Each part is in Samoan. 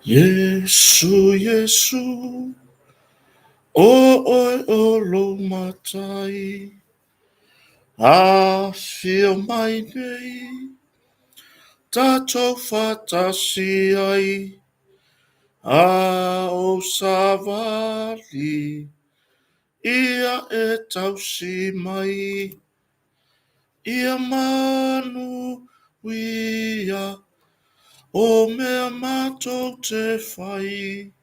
Iesu, Iesu, o oe o lou matai, afio mai nei, tatou faatasi ai, a ou savali, ia e tausi mai. Ia manuia o mea matou te fai.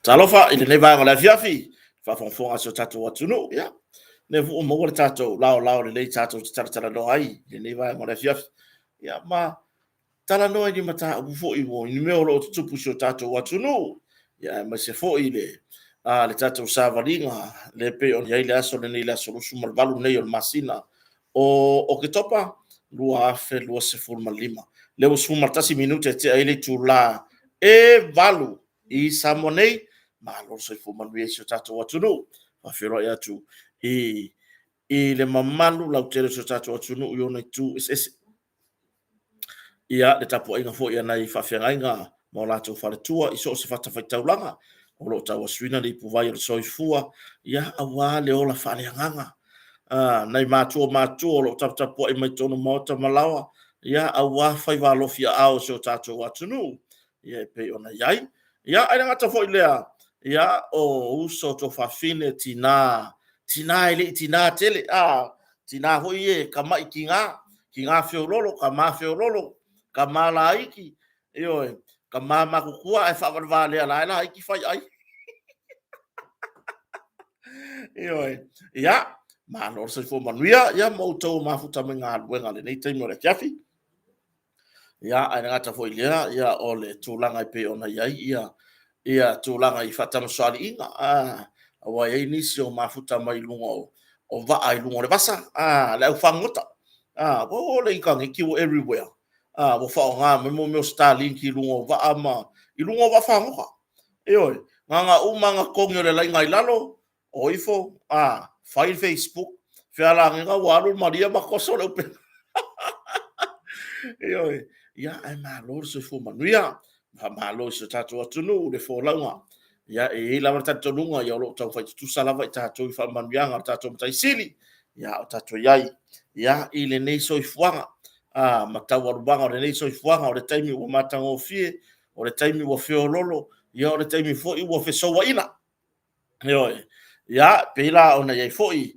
Talofa i lenei vaega o le afiafi, faafogafoga a si o tatou atunuu. Ia, lea foi ua maua le tatou laolao lelei tatou te talatalanoa ai i lenei vaega o le afiafi. Ia, ma talanoa i ni mataupu foi i ni mea o lo o tutupu i si o tatou atunuu, ia, aemaise foi le tatou savaliga lea e pei ona i ai le aso lenei, le aso 28 lenei o le masina o Oketopa 2025. Lea ua 11 minute e tea ai le itula e 8 i Samoa nei. Malo le soifua manuia i si o tatou atunuu. E faafeiloai atu i le mamalu lautele o si o tatou atunuu i ona itu eseese. Ia, le tapuaiga foi a nai faafeagaiga ma o latou faletua i so o se fatafaitaulaga o lo o tauasuina le ipuvai o le soifua, ia, aua le ola faaleagaga. Nai matua matutua o lo o taputapuai mai totonu o maota ma laoa, ia, aua faiva alofi aao o si o tatou atunuu, ia e pei ona i ai. Ia, ae le gata foi i lea, ia, o uso, tuafafine, tina, tina e le i tiga tele, tina foi ia e tamai tiga, tina feoloolo, tama feoloolo, tama laiti, ioe, tama matutua ae faavalevalea la e laiti faiai. Ioe. Ia, malo le soifua manuia, ia ma outou mafuta mai galuega i lenei taimi o le afiafi. Ia, ae le gata foi i lea, ia, o le tulaga e pei ona i ai ia, ia tulaga i faatamasoaliiga, aua e i ai nisi o mafuta mai luga o vaa i luga o le vasa, le aufagota. Ua oo le initaneti ua everywhere. Ua faaaoga mai mea o starlink i luga o vaa ma i luga o vaafagota. Ioe, na ona uma lava ona togi o le laina i lalo, o ifo, fai le facebook, feala ane ua alu le malia ma toso le upega. Ioe, ia ae malo le soifua manuia. Faamalo i si o tatou atunuu le folauga. Ia e i ai lava le talitonuga o lo o taufai tutusa lava i tatou i faamanuiaga a lo tatou Matai Sili, a o tatou i ai i lenei soifuaga ma taualumaga o lenei soifuaga, o le taimi ua matagofie, o le taimi ua feoloolo, ia o le taimi foi ua fesouaina. Ioe. Ia, e pei la ona i ai foi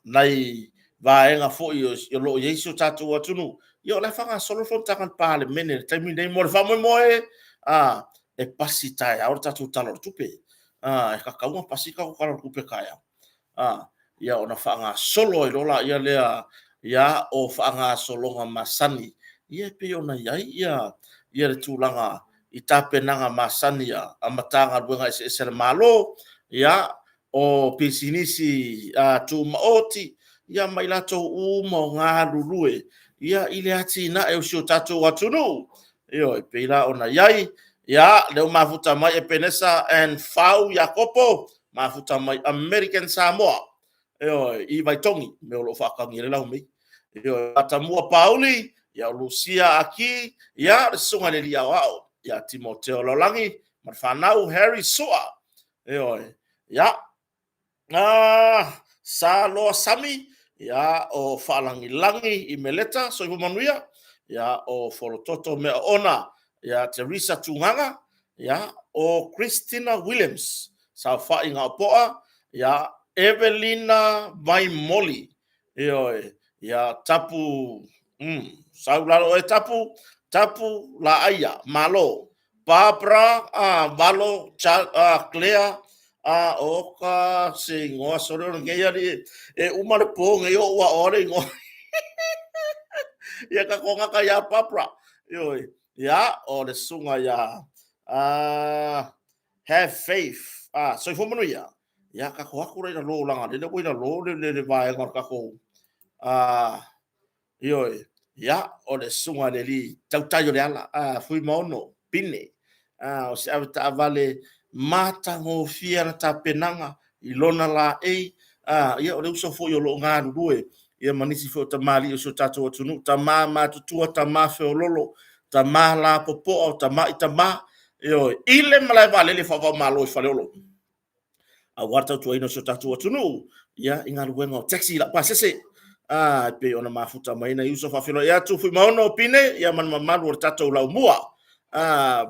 nai vaega foi o lo o i ai si o tatou atunuu, ia o la e faagasolo le fonotaga a le Palemene i le taimi lenei mo le faamoemoe e pasi taeao le tatou Tala o le Tupe. E tatau ona pasi le tatou Tala o le Tupe taeao, ia ona faagasolo ai loa lea o faagasologa masani e pei ona i ai le tulaga i tapenaga masani a Matagaluega eseese a le Malo, ia, o pisinisi tumaoti, ma i latou uma o galulue i le atinae o si o tatou atunuu. Ioe, e pei la ona i ai, ia, lea ua mafuta mai Epenesa and Fau Iakopo, mafuta mai American Samoa, ioe, i Vaitogi, mea o lo o faatagi ai le laumei. Ioe, Matamua Pauli, ia o Lusia Aki, ia le susuga i le Alii Aoao ia Timoteo Laulagi ma le fanau Harry Sua. Ioe, ia, Saloa Sami, ia, o Faalagilagi i Meleta, soifua manuia, ia, o Folototo Meaona, ia Teresa Tugaga, ia, o Christina Williams, Saofai Gaopoa, ia, Evelina Vaimoli, ioe, ia, Tapu, sau lalo oe Tapu, Tapu Laaia, malo. Barbara Valo Claire oka se igoa sole o lenei alii e uma le po nei o ou aoa le igoa. Ia tatou gata ia Barbara. Ioe. Ia, o le susuga ia Have Faith. Soifua manuia. Ia, tatou atu la i lalo, leaga o lele ua i lalo le vaega o le tatou. Ioe. Ia, o le susuga i le alii tautai o le ala, Fuimaono Pine, o se avetaavale matagofie ana tapenaga i lona laei. Ia, o le uso foi o lo o galulue ma nisi foi o tamalii o si o tatou atunuu, tama matutua, tama feoloolo, tama lapopoa, o tamai tama, ioe, i le malae vaalele faava-o-Malo i Faleolo, aua le tautuaina o si o tatou atunuu i galuega o taxi laupasese, e pei ona mafuta mai ai nai uso. Faafeiloai atu Fuimaono Pine ma le mamalu o le tatou laumua,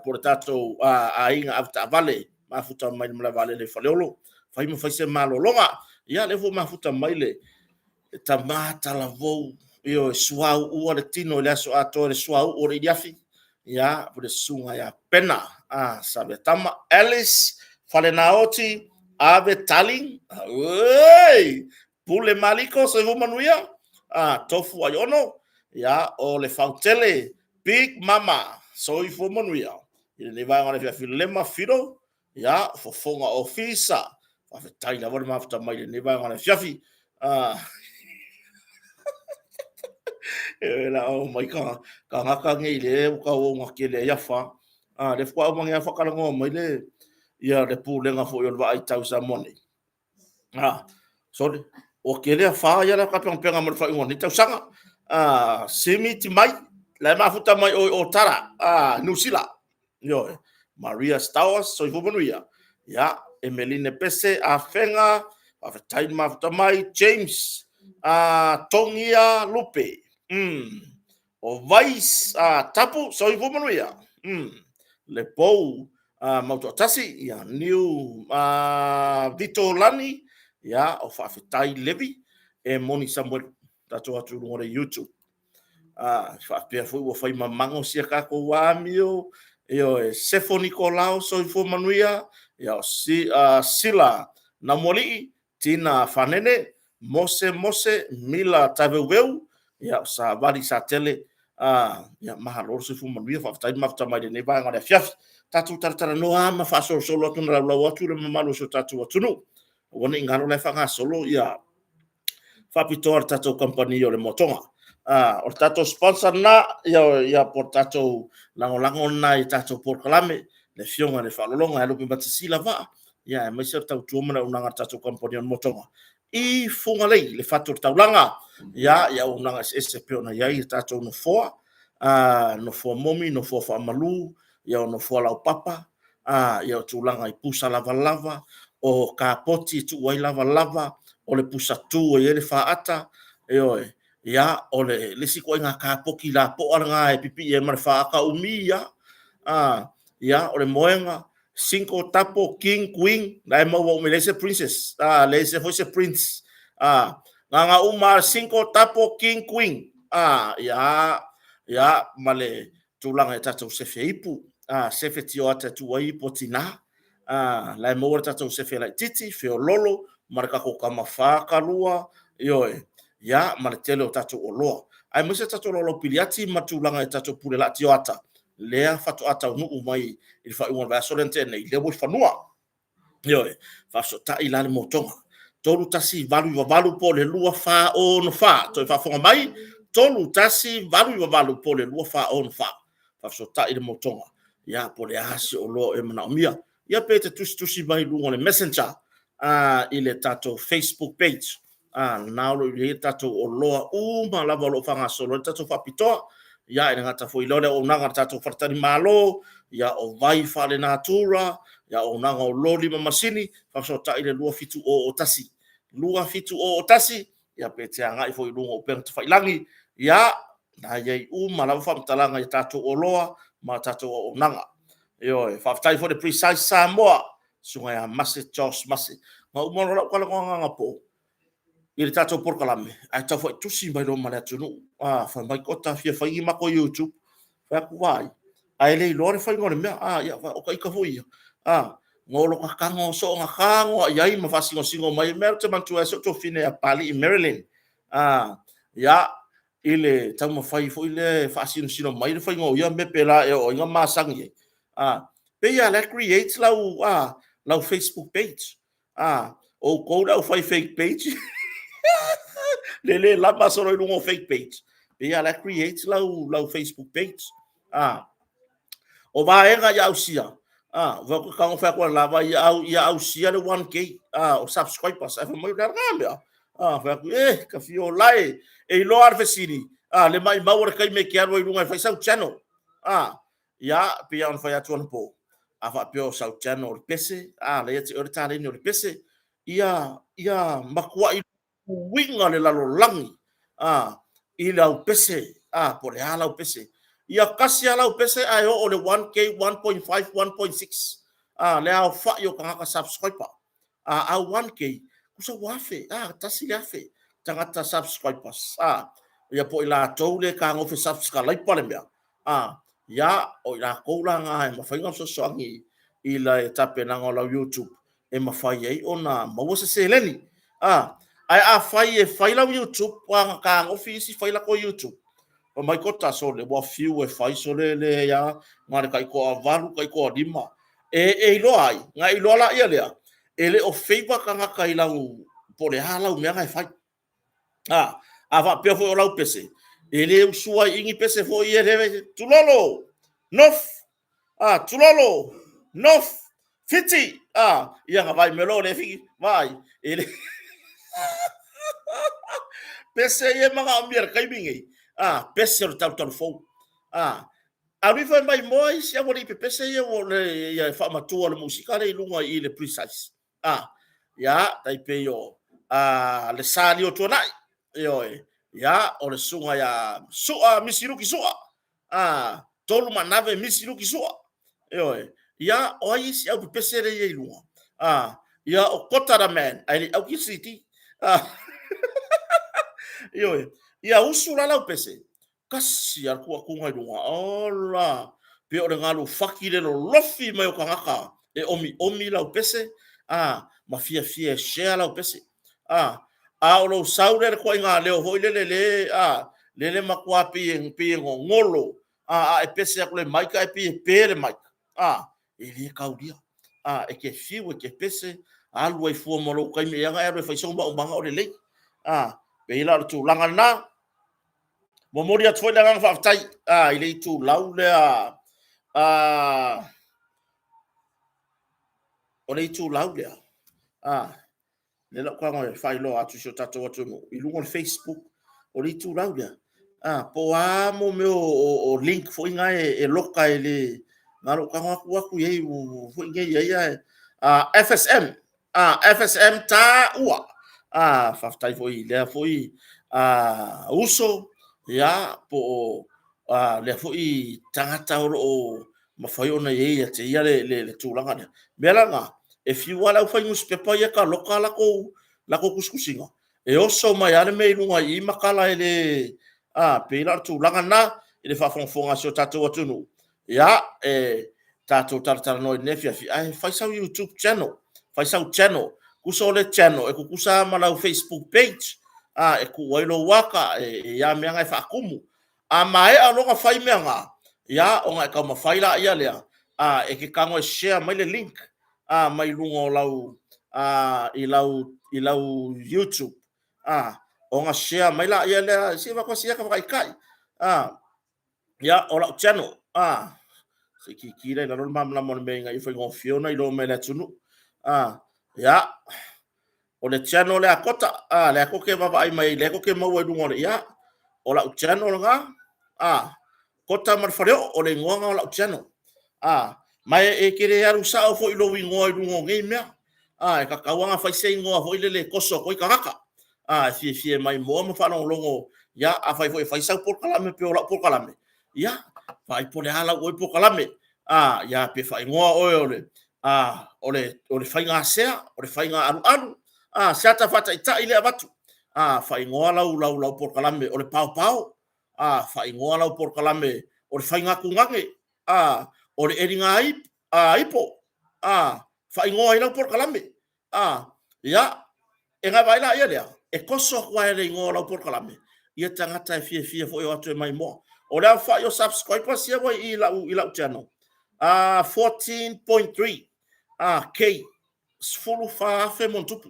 po o le tatou aiga avetaavale, mafuta mai le malae vaalele i Faleolo, fai ma fai se malologa. Ia, lea foi ua mafuta mai le tama talavou, ioe, suauu le tino i le aso atoa i le suauu o le iliafi, ia, le susuga ia Pena Saveatama Alice Falenaoti Ave Tali, oi, Pule Maliko, soifua manuia, Tofu Aiono, ia, o le Fautele Big Mama, soifua manuia. I lenei vaega o le afiafi, Lema Fido, ia, fofoga ofisa, faafetai lava le mafuta mai i lenei vaega o le afiafi. E la o mai ka gata nei le o tau o tele ai afa. Le faatoa uma nei faatalanoa mai le ia le pulega foi o le vaai tau Samoa nei. Sorry, ua tele afa ia la ka pega mo le faaiuga o lenei tausaga. Simi Timai, la e mafuta mai oi o Tara, New Sila. Ioe. Maria Stowers, soifua manuia. Ia, Emeline Pese, Afega, faafetai le mafuta mai. James Togia Lupe. O Vais Tapu, soifua manuia. Le Pou Mautoatasi, ia, Niu Vito Lani, ia, o faafetai Levi, e Moni Samuelu, tatou atu i luga o le YouTube. Faapea foi ua fai mamago sia tatou amio, ioe, Sefo Nikolao, soifua manuia, ia, o Sila Naumualii, Tina Fanene, Mose Mose, Mila Taveuveu, ia, o Savali Satele, ia, malo le soifua manuia, faafetai le mafuta mai lenei vaega o le afiafi. Tatou talatalanoa ma faasolosolo atu ma laulau atu le mamalu o si o tatou atunuu. Aua ne i galo la e faagasolo ia faapitoa le tatou kamupani o le Motoga. O le tatou sponsor lena, ia po o le tatou lagolago lena i tatou polokalame, le Afioga i le Faaaloaloga ia Lupematasila Vaa, ia aemaise o le tautua ma le auaunaga a le tatou kamupani o le Motoga i Fugalei, le fatu o le taulaga, ia, i auaunaga eseese e pei ona i ai le tatou nofoa, nofoa momi, nofoa faamalu, ia o nofoa laupapa, ia o tulaga i pusa lavalava, o kapoti e tuu ai lavalava, o le pusa tu e i ai le faata, ioe, ia, o le isi ituaiga kapoti lapoa lena e pipii ai ma le faata umi lava, ia, o le moega, single, double, king, queen, la e maua uma, e leai se princess, leai foi se prince, na ona uma lava, single, double, king, queen, ia, ia, ma le tulaga i tatou sefe ipu, sefe tioata e tuu ai ipu a tina, la e maua le tatou sefe laitiiti, feololo, ma le tatou tamafa kalua, ioe, ia, ma le tele o tatou oloa. Aemaise tatou laulau piliati ma tulaga i tatou pule laa tioata, lea faatoa taunuu mai i le faaiuga o le vaiaso lea na tea nei, lea ua i fanua. Ioe, faafesootai la le motoga. 3188 po o le 2464. Toe faafofoga mai, 3188 po o le 2464. Faafesootai le motoga. Ia, po o le a se oloa e manaomia. Ia pe te tusitusi mai i luga o le Messenger i le tatou Facebook page. Na o lo o i ai tatou oloa uma lava o lo o faagasolo ai le tatou faapitoa. Ia, e le gata foi i lea o le auaunaga a le tatou faletalimalo, ia, o vai faalenatura, ia, auaunaga o loli ma masini, faafesootai i le 27001. 27001, ia pe te agai foi i luga o upega tafailagi, ia, na i ai uma lava faamatalaga i tatou oloa ma tatou auaunaga. Ioe, faafetai foi i le Precise Samoa, susuga ia Mase Josh Mase. Na uma loa lau talanoaga anapo i le tatou polokalame, ae tau fai tusi mai loa ma le atunuu. Fai mai, Kota, fia fai ni matou YouTube. Fai atu, vaai, ae le iloa le faiga o le mea. Ia, o taita foi ia. No lo tago so na tago i ai ma faasinosino mai. Mea ou te manatua ai si ou tuafafine ia Papalii Marilyn. Ia, i le taumafai foi lea e faasinosino mai le faiga o ia mea pe la e oo ai na masani ai. Pei lava la e create lau Facebook page. Outou le au fai fake page. Le le lama solo i luga o fake page. Pei a la create lau lau Facebook page. A o vaega ia ausia, a wa ko ka ngofa ko lava ia au ia ausia le 1K a o subscribers. Ai fa mai le ga mea. A fa ku e ka fio lai e iloa le fesili. A le mai mau le kai me ke alu i lunga e fai sau channel. A ia pei ona fai atu anapo. A faapea o sau channel o le pese, a leai te oe le taleni o le pese, ia ia matuai uiga le lalolagi a i lau pese, a po o le a lau pese. Ia kasi lava lau pese ae oo le 1K, 1.5, 1.6 a le aofai o tagata subscriber. A au 1K, tusa ua 1000, a 1,000 tagata subscribers. A ia po o i latou le tagofe subscribe le mea. A ia o i latou la na e mafai ona fesoasoani i le tapenaga o lau YouTube e mafai ai ona maua se seleni. A, ae afai e fai lau YouTube, ua na tagofi isi fai latou YouTube. Fai mai kota sole, ua fiu e fai sole le ia, na o le taitoavalu, taitoalima. E, e iloa ai, na iloa laia lea, e le o favor tagata i lau, po o le a lau mea na e fai. A, a faapea foi o lau pese, e le usua ai i ni pese foi e le, tulolo, nof, a, tulolo, nof, fiti, a, ia na vai me lo le fiki, vai, e le, pese ia manaomia i le taimi nei, a, pese o le talutalu fou, a, Alu ifo e maimoa isi aualii pepese ia ua le ia faamatua le musika lea i luga i le precise. A, ia, tai pei o a, le Sali o Tuanai, ioe, ia, o le susuga ia Sua Misiluki Sua, a, Tolu Manave Misiluki Sua, ioe, ia, o ai isi au pepese lea i ai i luga? A, ia, o Kota the Man, ae le i auki CD. A, ioe, ia usu la lau pese, kasi a le tuatuga i luga. Ola! Pei o le galu faki le lolofi mai o tagata e omiomi lau pese, a, ma fiafia e share lau pese. A, a o lou sau lea le tuaiga leo foi lele le, a, lele matua pei e, pei e gogolo, a, a e pese atu le mic ae pei e pe le mic. A, e le taulia. A, e te fiu, e te pese, alu ai fua ma lou taimi e aga e alu e fai sou maumaga o lelei. A, pei la o le tulaga lena. Momoli atu foi le agaga faafetai a, i le itulau lea a, o le itulau lea a, lea lau tago e faailoa atu i si o tatou atunuu i luga o le Facebook, o le itulau lea a, po o a mo mea o link foi na e loka e le na lou tago atu atu i ai foi nei ai ae a, FSM a, FSM taua. A, faafetai foi i lea foi a, uso, ia, po o a, lea foi tagata o lo o mafai ona i ai ia te ia le, le, le tulaga lea. Mea la na, e fiu lava le aufai nusipepa ia ka loka lakou, lakou tusitusiga, e oso mai lava le mea i luga i i ma tala e le, a, pei la o le tulaga lena i le faafogafoga a si o tatou atunuu. Ia, e tatou talatalanoa i lenei afiafi, ae fai sau YouTube channel, fai sau channel. Tusa o le channel, e tutusa lava ma lau Facebook page, a, e tuu ai lou aka, e, e a mea na e faatumu. A maea loa ona fai mea na, ia, ona e taumafai laia lea, a, e te tago e share mai le link, a, mai luga o lau, a, i lau, i lau YouTube, a, ona share mai laia lea, se i avatu lava si aka faataitai, a, Ia, o lau channel, a, se i kiki lea i lalo le malamalama o le mea ina ia faigofie ona iloa mai e le atunuu. A, ia, o le channel lea a Kota, a, lea tou te vaavaai mai ai, lea tou te maua i luga o le, ia, o lau channel lena, a, Kota ma le Faleoo, o le igoa lena o lau channel. A, ma e, e te le alu sao foi lou igoa i luga o nei mea. A, e tatau lava ona fai se igoa foi lele e toso atu ai tagata. A, e fiafia e maimoa ma faalogologo, ia, afai foi e fai sau polokalame pei o lau polokalame, ia, vaai po o le a lau oe polokalame. A, ia, pe faaigoa oe o le, a, o le, o le faiga sea, o le faiga alualu, a, se ata faataitai lea avatu. A, faaigoa lau, lau, lau polokalame o le paopao, a, faaigoa lau polokalame o le faiga tugage, a, o le eliga a, ipo, a, faaigoa ai lau polokalame. A, ia, e gava ai laia lea, e toso atu lava e le igoa o lau polokalame, ia tagata e fiafia foi o atu e maimoa. O le aofai o subscribers ia ua i lau, i lau channel, a, 14.3 a, K, 14,000 ma ona tupu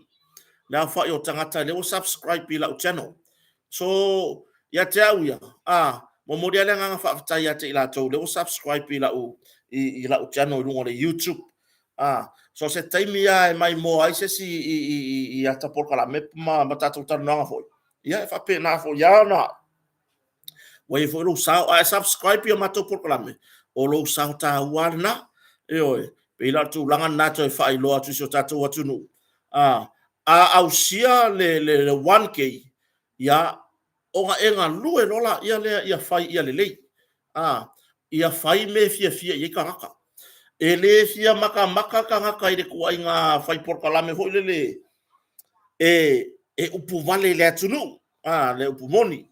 le aofai o tagata lea ua subscribe i lau channel. So, Ia te au ia, a, momoli lava le agaga faafetai ia te i latou lea ua subscribe i lau, i, i lau channel i luga o le YouTube. A, so se taimi lava e maimoa ai se isi i, i, i, i ata polokalame ma, ma tatou talanoaga foi, ia e faapena foi lava ona ua i ai foi lou sao. A e subscribe i a matou polokalame, o lou sao taua lava lena. Ioe, pei la o le tulaga lena e toe faailoa atu i si o tatou atunuu. A, a ausia le, le, le 1K, ia, ona e galue loa laia lea ia fai ia lelei. A, ia fai mea e fiafia i ai tagata. E le fia matamata tagata i le ituaiga fai polokalame foi lele e, e upu vale i le atunuu, a, le upu moni,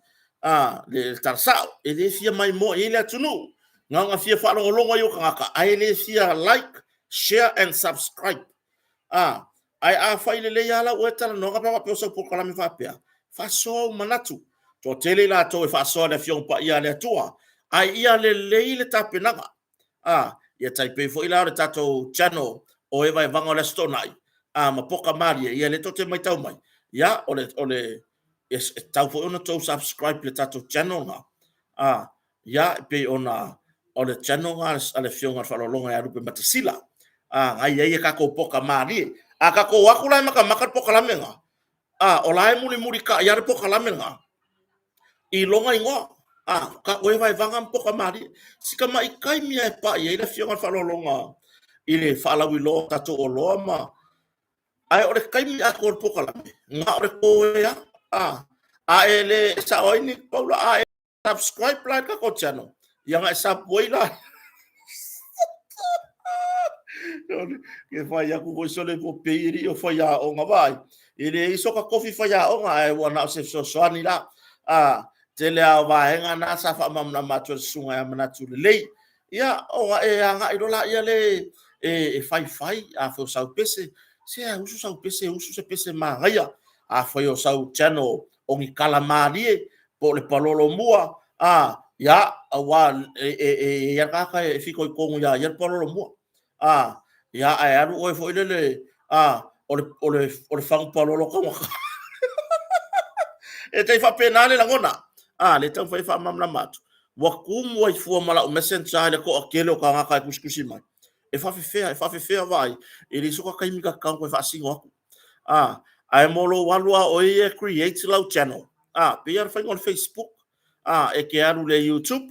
a, le tala sao. E le fia maimoa i ai le atunuu. Na ona fia faalogologo ai o tagata, ae le fia like, share and subscribe. A, ae a fai lelei lava lau oe talanoaga pe a faapea o sau polokalame faapea, faasoa ou manatu. Toatele i latou e faasoa i le Afioga Paia a le Atua, ae ia lelei le tapenaga. A, ia tai pei foi la o le tatou channel o e vaevaga o le Aso Toonai, a, ma Poka Malie, ia lea tou te matau mai, ia, o le, o le, e tatau foi ona tou subscribe i le tatou channel lena. A, ia, e pei ona, o le channel lena a le Afioga i le Faaaloaloga ia Lupematasila, a, na i ai a tatou poka malie. A tatou o atu la e matamata le pokalame lena, a, o la e mulimulitai lava le pokalame lena i lona igoa, a, tatou e vaevaga ma poka malie. Si tamai taimi lava e pai ai le Afioga i le Faaaloaloga i le faalauiloa o tatou oloa ma Ae o le taimi atoa o le pokalame, na o le toe lava, a, a e le sao ai ni paula, a e subscribe la i le tatou channel, ia ona e sub ai la. Ke fai aku foi sole po pei e li o fai aoga vai. E le iso ka kofi fai aoga ae ua na o se fesoasoani la. A tele a o vaega na sa faamalamalama atu e le susuga ia Manatu Lelei. Ia, ona e agai loa laia lea e faifai, afai o sau pese, se ae usu sau pese, usu se pese manaia. Afai o sau channel o ni tala malie, po o le palolo mua, a, ia, aua e i ai lava le tagata e fitoitonu ia ia le palolo mua. A, ia, ae alu oe foi lele, a, o le, o le, o le fagu palolo taugata. E tai faapena le lagona. A, lea e taumafai e faamalamalama atu. Ua tumu ai fua ma lau messenger i le toatele o tagata e tusitusi mai. E faafefea, e faafefea vaai, e leai soka taimi ta tatau ona toe faasino atu. A, ae mo lou alu lava o oe ia e create lau channel, a, pei lava o le faiga o le Facebook, a, e te alu i le YouTube,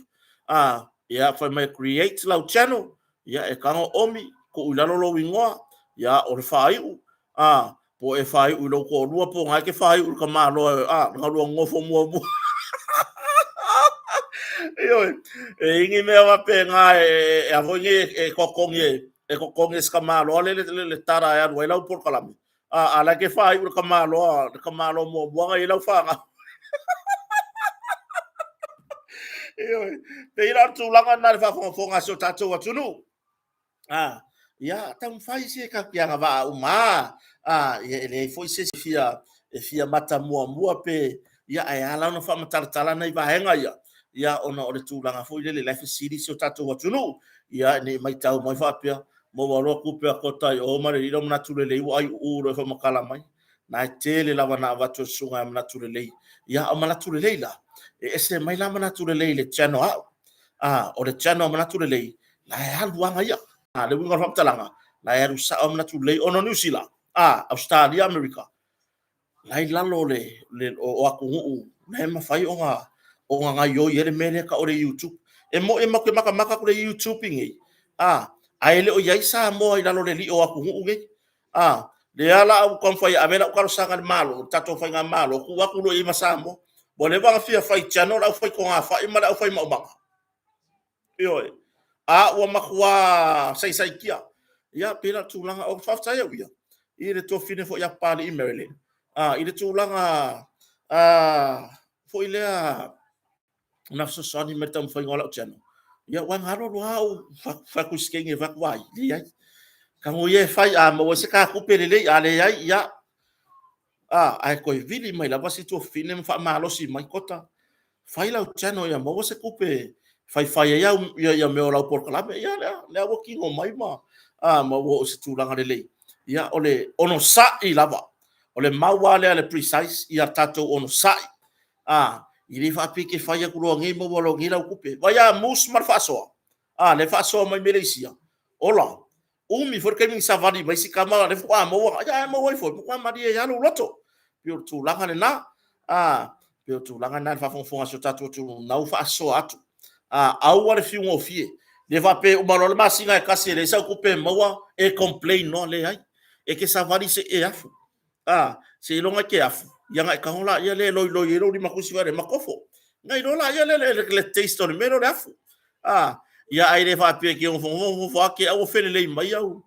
a, ia, fai mai e create lau channel, ia, e tago omi, tuu i lalo lou igoa, ia, o le faaiu, a, po e faaiu i lou toalua po o na e te faaiu i le tamaloa, a, na lua nofo muamua. Ioe, e i ai ni mea faapena e, e, a foi nei e totogi e, e totogi e se tamaloa le, le, le tala e alu ai lau polokalame. A, a la e te faaiu i le tamaloa, le tamaloa muamua na i ai lau fanau. Ioe, pei la o le tulaga lena i le faafogafoga a si o tatou atunuu. A, ia, taumafai se tatou te agavaa uma a, a, ia, e leai foi se isi fia, e fia mata muamua pe, ia, ae ala ona faamatalatala nai vaega ia, ia, ona o le tulaga foi lele, la e fesili si o tatou atunuu, ia, ne i matau mai faapea, maua loa tupe a Kota i o ma le lilo manatu lelei ua aiuu loa e faamatala mai. Na e tele lava na avatu e le susuga ia Manatu Lelei. Ia, o Manatu Lelei la, e ese mai la Manatu Lelei i le channel a au. A, o le channel a Manatu Lelei, la e alu aga ia. A, le uiga o le faamatalaga, la e alu sao Manatu Lelei ona o Niu Sila, a, Ausetalia, Amerika, la i lalo o le, le o atunuu la e mafai ona ona gaioi ai le mea lea e tau o le YouTube. E moni matou te matamata atu i le YouTube i nei, a, ae le o i ai Samoa i lalo o le lio o atunuu nei. A, lea la ua taumafai e ave lau talosaga i le Malo, le tatou Faigamalo, tuu atu loa i ai ma Samoa. Ua leva ona fia fai channel le aufai togafai ma le aufai maumaga. Ioe. A ua matua saisaitia. Ia, pei la o le tulaga, o faafetai au ia i le tuafafine foi ia Papalii Marilyn, a, i le tulaga a, foi lea na fesoasoani mai le taumafaiga o lau channel. Ia, ua na alu alu lava ou fai atu i se teine e fai atu, vaai, leai. Tago ia e fai, a maua ai se ta tupe lelei, a leai, ia, a, ae toe vili mai lava si tuafafine ma faamalosi mai, Kota, fai lau channel ia maua se tupe faifai ai au ia, ia mea o lau polokalame. Ia, lea, lea ua kino mai ma, a, ma ua oo i se tulaga lelei. Ia, o le onosai lava. O le mau lava lea a le Precise, ia tatou onosai. A, I le faapea e te fai atu loa nei maua loa nei lau tupe. Vaai a Moose ma le faasoa, a, lea e faasoa mai Meleisia, ola, umi foi le taimi na savali mai si tama, lea faatoa maua, ia ae maua ifo, matua malie ai lava lou loto. Pei o le tulaga lena, a, pei o le tulaga lena i le faafogafoga a si o tatou atunuu, na ua faasoa atu. A, aua le fiu gofie, le faapea e uma loa le masina e tasi e leai sau tupe e maua, e complain loa, leai. E te savali se i e afu. A, seiloga e te afu, ia ona e tago lea e loiloi ai lou limatusi foi lea ma tofo. Ona iloa lea o le taste o le mea lea o le afu. A, ia ae le faapea e te nofonofo nofo lava te i ua felelei mai au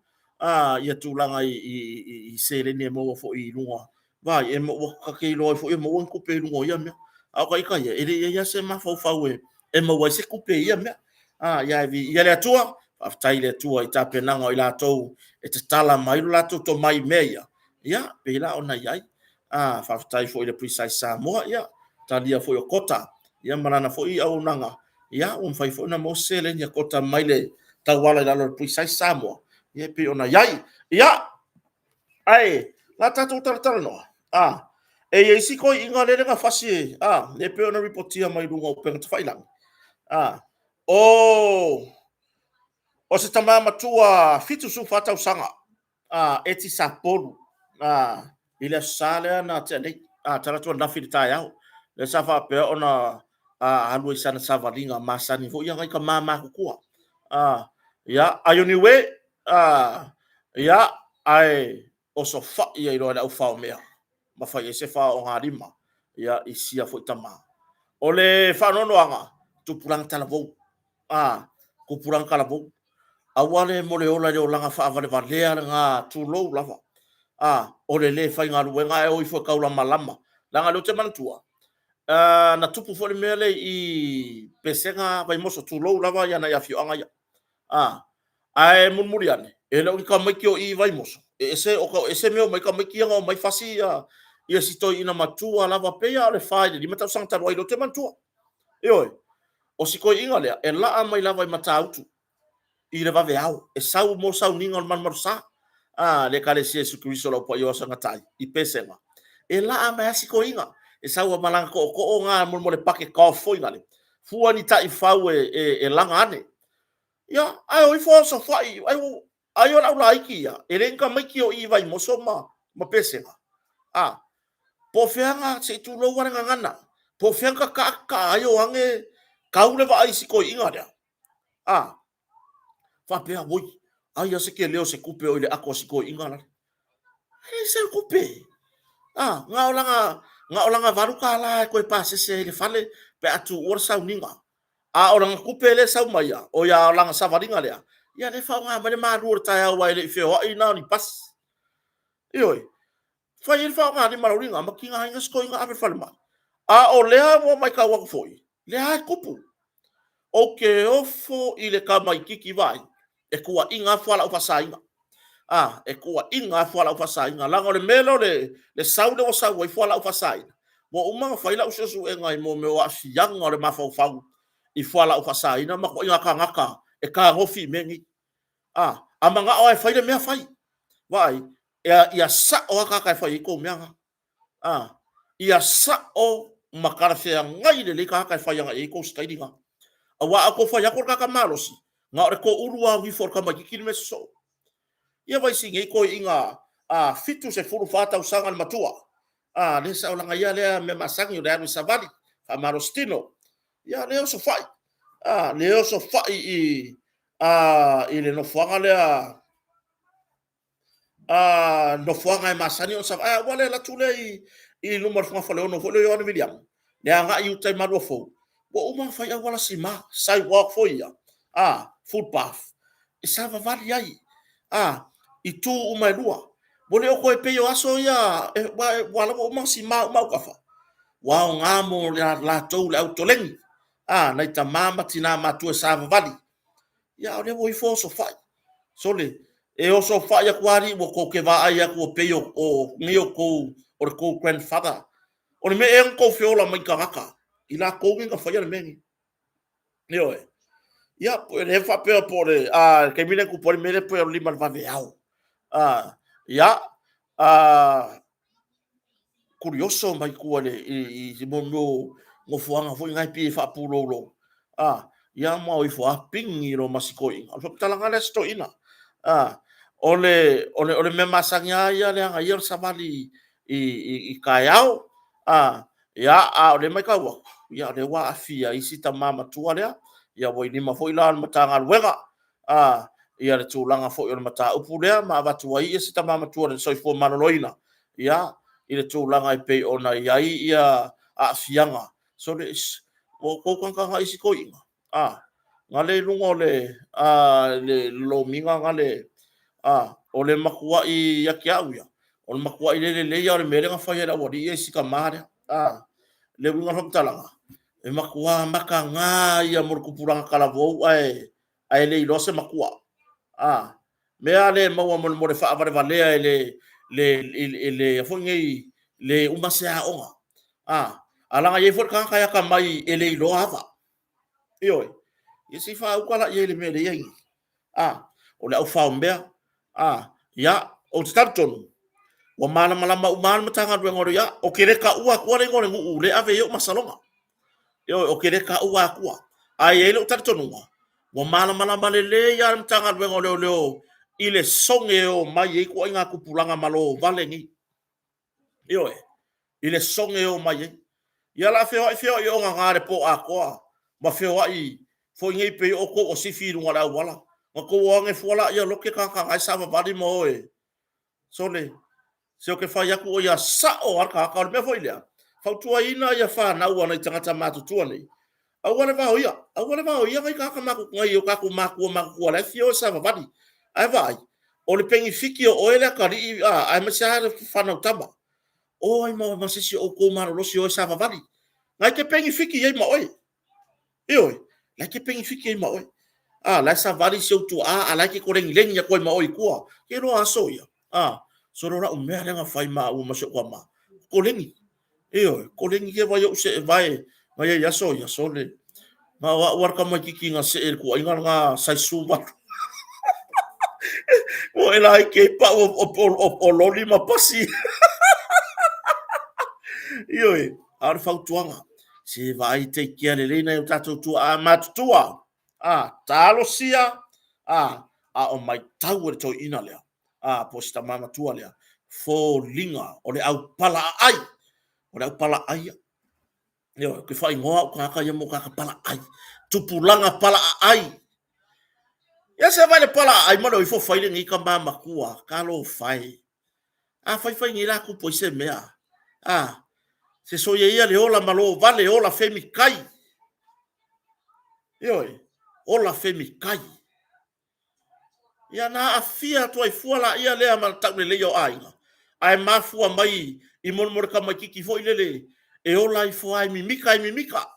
ia tulaga i seleni e maua foi i luga. Vaai, ua ta te iloa ai foi e maua ni tupe i luga o ia mea. A o ita ia, e le i i ai lava se mafaufau e maua ai se tupe i ia mea. A, ia ae viia le Atua, faafetai i le Atua i tapenaga o i latou e tatala mai lo latou tomai i mea ia, ia, pei la ona i ai. Faafetai foi i le Precise Samoa, ia, talia foi o Kota, ia ma lana foi auaunaga, ia, ua mafai foi ona maua se seleni a Kota mai le tauala i lalo o le Precise Samoa, ia e pei ona i ai. Ia, ae o le a tatou talatalanoa, e i ai si toeaina lele na fasi, lea e pei ona ripotia mai luga o upega tafailagi, o se tama matua 74 tausaga, Eti Sapolu, i le Aso Sa lea na tea nei, talaatu ananafi i le taeao, lea sa faapea ona alu ai i sana savaliga masani foi ia nai tama matutua. Ia, Aioniue, ia, ae osofai ai loa e le aufaomea ma fai ai se faogalima ia, i sia foi tama. O le faanoanoaga, tupulaga talavou, a, tupulaga talavou, aua le mo le ola i le olaga faavalevalea lena, tulou lava, a, o le le faigaluega ae o ifo e taulamalama. Leaga o lea ou te manatua, na tupu foi le mea lea i Pesega Vaimoso, tulou lava nai afioaga ia. A, ae mulimuli ane, e le o ni tamaiti o i i Vaimoso, e ese, o ese mea e omai tamaiti ia na omai fasi ia si toeaina matua lava, pei lava o le 4 i le 5 tausaga talu ai, lea ou te manatua. Ioe, o si toeaina lea, e laa mai lava i Matautu i le vaveao, e sau mo sauniga o le malumalusa, a, le Ekalesia Iesu Keriso o le Au Paia o Aso e Gata ai, i Pesega. E laa mai lava si toeaina, e sau ma lana tootoo na mo le paketa foi lale, fua ni taifau e laga ane. Ia, ae o ifo osofai, ai o le aulaiti ia, e le ni tamaiti o i i Vaimoso ma Pesega. A, po o fea na, se i tulou lava le gagana, po o fea na tataa tataa ai o age tau le vaai i si toeaina lea. A, faapea, oi, ai a se tele o se tupe o i le ato a si toeaina lale. E leai se tupe. A, na o lana, na o lana $8 e toe pasese ai i le fale pe a tuua le sauniga. A o lana tupe lea e sau mai ia, o ia lana savaliga lea, ia lea e faaaoga mai le malu o le taeao aua e le i feoai na o ni pasi. Ioe, fai ai le faaaogalima o lau liga ma tigaina si toeaina ave i le falemai. A o lea ua matau atu foi, lea e tupu. Ou te ofo i le tamaititi vaai, e tuuaina lava fualaau faasaina. A, e tuuaina lava fualaau faasaina, leaga o le mea lea o le sau lea ua sau ai fualaau faasaina, ua uma ona fai lau suesuega i mea o aafiaga o le mafaufau i fualaau faasaina ma ituaiga tagata e tagofi i mea nei. A, a manao lava e fai le mea, fai. Vaai, ia sao lava tagata e fai ai tou mea na. A, ia sao ma talafeagai lelei tagata e fai agai i ai tou sitaili na. Aua a outou fai atu o le tagata malosi, na o le toulu lava o nifo o le tamaitiiti le mea e sosoo. Ia vaai si nei toeaina a 74 tausaga le matua, a lea sa o lana ia lea mea masani o le alu e savali, faamalosi tino. Ia lea e osofai, a lea e osofai i i le nofoaga lea nofoaga e masani ona savali. Aua le alu atu lea i luma o le fogafaleono foi lea o Ioane Viliama, le agai i uta i Maluafou, ua uma ona fai auala sima, sidewalk foi ia, footpath, e savavali ai i tu uma e lua. Ua le o toe pei o aso ia, aua la ua uma ona sima uma autafa. Ua aoga mo latou le au toleni, nai tama ma tina matutua e savavali. Ia a o lea ua o ifo osofai. Sole, e osofai atu lava alii ua tou te vaai atu ua pei o nei o tou, o le tou grandfather. O le mea ea na tou feola mai i tagata, i latou nei na faia le mea lenei. Ioe. Ia, e le faapea po o le, a, le taimi lea na tupu ai le mea lea pei o le 5 i le vaveao. A, ia, a, kurioso mai tua i mea o Nofoaga foi na e pei e faapulou, a, ia ma o ifo a pingi lo masikoiga. O le faamatalaga lea a si toeaina. A, o le, o le, o le mea masani lava ia le agaia o le savali i, i, i taeao, a, ia, a o lea e matau atu, ia o lea ua aafia ai si tama matua lea, ia ua i lima foi la o le Matagaluega, a, ia le tulaga foi o le mataupu lea ma avatu ai si tama matua i le Soifua Maloloina, ia, i le tulaga e pei ona i ai ia aafiaga. Sole, ua outou tagatagai i si toeaina, a, na le i luga o le, a, le lomiga na le, a, o le matuai ia te au ia, o le matuai le lelei lava o le mea lea na fai e le aualii ia i si tama lea. A, le uiga o le faamatalaga, e matua mataga ia mo le tupulaga talavou ae, ae le iloa se matua. A, mea lea e maua mo le faavalevalea e le, le, le, le, foi nei, le uma se aoga. A, a laga i ai foi le tagata e atamai e le iloa ava. Ioe, ia se i faauta la i ai le mea lea e i ai nei. A, o le au faomea. A, ia, ou te talitonu, ua malamalama uma lava le Matagaluega o le ia, ou te le taua atua le igoa o le nuu lea e ave i ai ou masaloga. Ioe, ou te le taua atua. Ae i ai lou talitonuga, ua malamalama lelei lava le Matagaluega o Leoleo i le soge e omai ai ituaiga tupulaga malo vale nei. Ioe, i le soge e omai ai. Ia la feoai feoai ogaga le po atoa, ma feoai foi nei pei o tou o sifi i luga o le auala. Na tou o ane fua laia lote tagata na e savavali ma o e sole. Se o ke fai atu o ia sao a le tagata. O le mea foi lea, fautuaina ia fanau a nai tagata matutua nei, Aua le vaoia, aua le vaoia nai tagata matutua, nai o tatou matua matutua la e fia o e savavali. Ae vaai, o le penifiti o oe le atalii, a, aemaise lava le fanau tama. O ai ma, ma se isi o outou malolosi o e savavali. Na e te penifiti i ai ma oe. Ioe, la e te penifiti ai ma oe. A, la e savali si ou tuaa, a la e te kolengilegi atu ai ma oe i tua. Ke loa aso ia. A, solo lau mea lea na fai ma au ma si ou tama. Kolegi. Ioe, kolegi ke vai ou see vae ngai ai aso ia, sole. Na o au a le tamaititi na see le tuuaiga lena saisu valu. Ua e la i ke pau o, o, o, o, o loli ma pasi. Ioe, a o le fautuaga, se vaai take care lelei nai o tatou tuaa matutua. A, talosia, a, a o maitau e le toeaina lea. A, po o si tama matua lea. Foliga o le au palaaai. O le au palaaai ia. Ioe, ke faaigoa au tagata ia mo tagata palaaai. Tupulaga palaaai. Ia se vai le palaaai ma le oifo fai lenei tama matua, talofa e. A fai fai nei la tupu ai se mea. A, se soia ia le ola ma lo vale, ola femikai. Ioe, ola femikai. Ia na aafia atu ai fua laia lea ma le tauleleia o aiga, ae mafua mai i molemole tamaititi foi lele e ola ifo lava e mimika e mimika.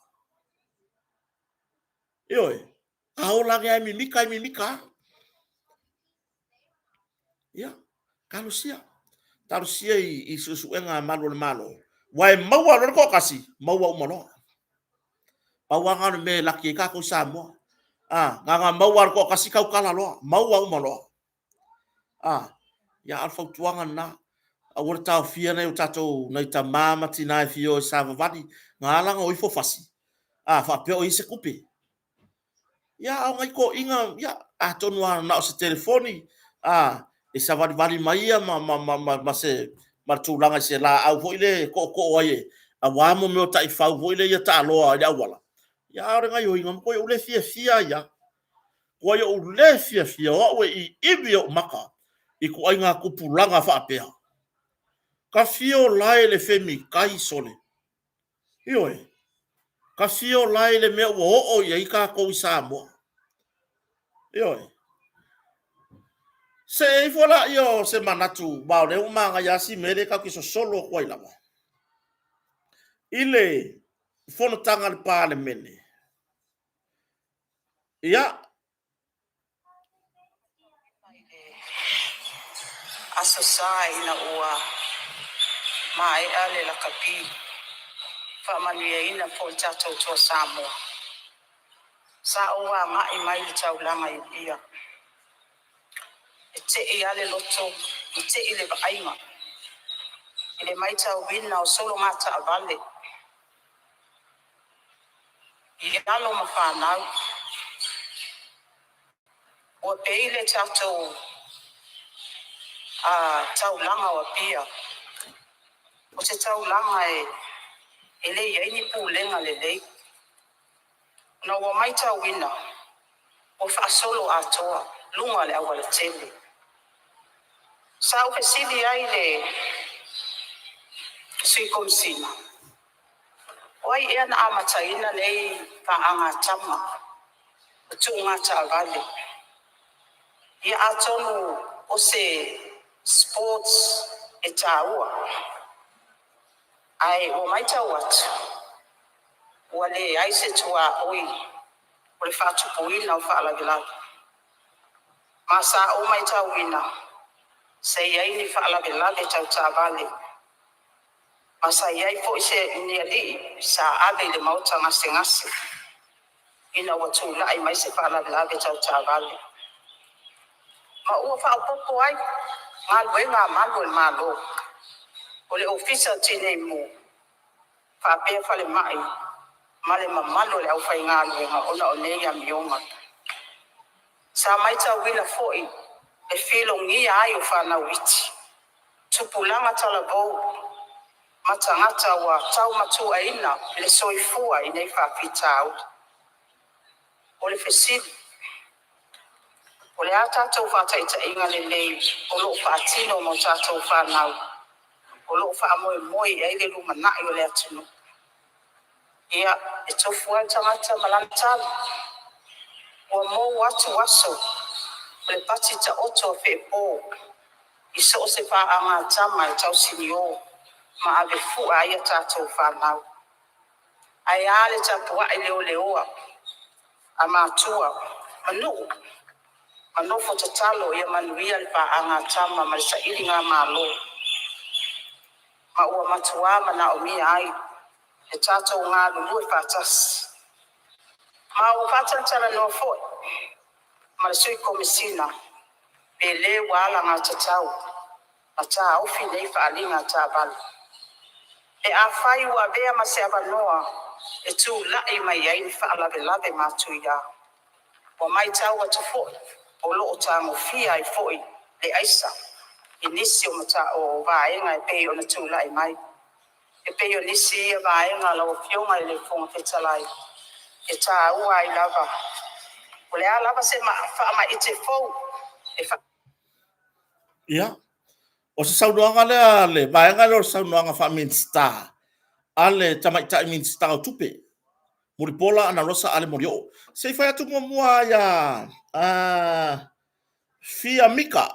Ioe, a ola ane lava e mimika e mimika lava. Ia, talosia. Talosia i, i suesuega a malu o le Malo. Ua e maua loa le toatasi, maua uma loa. Pau lava na o le mea e laki ai tatou i Samoa. A, na ona maua lava le toatasi tautala loa, maua uma loa. A, ia, a o le fautuaga lena, aua le taofia nai o tatou, nai tama ma tina e fia o e savavali, na ala ona o ifo fasi, a, faapea o i ai se tupe. Ia, a o nai toeaiina, ia, atonu lava na o se telefoni, a, e savalivali mai ia ma, ma, ma, ma, ma se, ma le tulaga i se laau foi lea e tootoo ai e, aua mo mea o taifau foi lea ia taaloa i le auala. Ia, a o le gaioiga, matuai ou le fiafia ai lava. Matuai ou le fiafia, o au e iivi ou maka i ituaiga tupulaga faapea. Ka fia ola e le femikai sole. Ioe, ka fia ola i le mea ua oo i ai tatou i Samoa. Ioe. See ifo laia o se manatu, ma o lea ua manaia lava si mea lea tatou te sosolo atu ai lava. I le fonotaga a le Palemene, ia, Mai le Aso Sa ina ua maea le lakapi faamanuiaina foi le tatou Toa Samoa. Sa ou agai mai i le taulaga i Apia. E tei lava le loto ma tei le vaaiga i le maitauina o sologa taavale. alo ma fanau, ua pei le tatou taulaga o Apia, o se taulaga e le i ai ni pulega lelei. Ona ua matauina ua faasolo atoa luga o le aualatele. Sa ou fesili ai i le Sui Komesina, o ai ea na amataina nei paaga a tama o tuuga taavale? Ia atonu o se sports e taua, ae ua matau atu ua leai se tuaoi o le faatupuina o faalavelave. Ma sa ou matauina sa i ai ni faalavelave tau taavale, ma sa i ai foi se ni alii sa ave i le maota gasegase ina ua tulai mai se faalavelave tau taavale. Ma ua faaopoopo ai galuega a malu o le Malo, o le Ofisa o Tinei Mu faapea falemai ma le mamalu o le aufaigaluega ona o nei amioga. Sa matauina foi le filogia ai o fanau iti, tupulaga talavou ma tagata ua taumatuaina le soifua i nei faafitauli. O le fesili, o le a tatou faataitaiga lelei o lo o faatino mo tatou fanau o lo o faamoemoe i ai le lumanai o le atunuu? Ia, e tofu lava le tagata ma lana tali. Ua mou atu aso o le pati taoto a Feepo i so o se paagatama e tausinio ma avefua ai a tatou fanau. Ae a le tapuai leleoa a matua ma nuu ma nofo tatalo ia manuia le paagatama ma le sailigamalo, ma ua matua manaomia ai le tatou galulue faatasi. Ma ua faatalatalanoa foi ma le Sui Komesina pe le ua alagatatau ona taofi nei faaaliga taavale, pe afai ua avea ma se avanoa e tulai mai ai ni faalavelave matuia. Ua matau atu foi o lo o tagofia ai foi le aisa i nisi o vaega e pei ona tulai mai. E pei o nisi ia vaega lau Afioga i le Fofoga Fetalai e taua ai lava. O le a lava se faamaite fou e Ia, o se saunoaga lea a le vaega lea o le saunoaga faa-Minisita a le Tamaitai Minisita o Tupe, Mulipola Anarosa Ale Molioo. Se i fai atu muamua lava ia Fia Mika,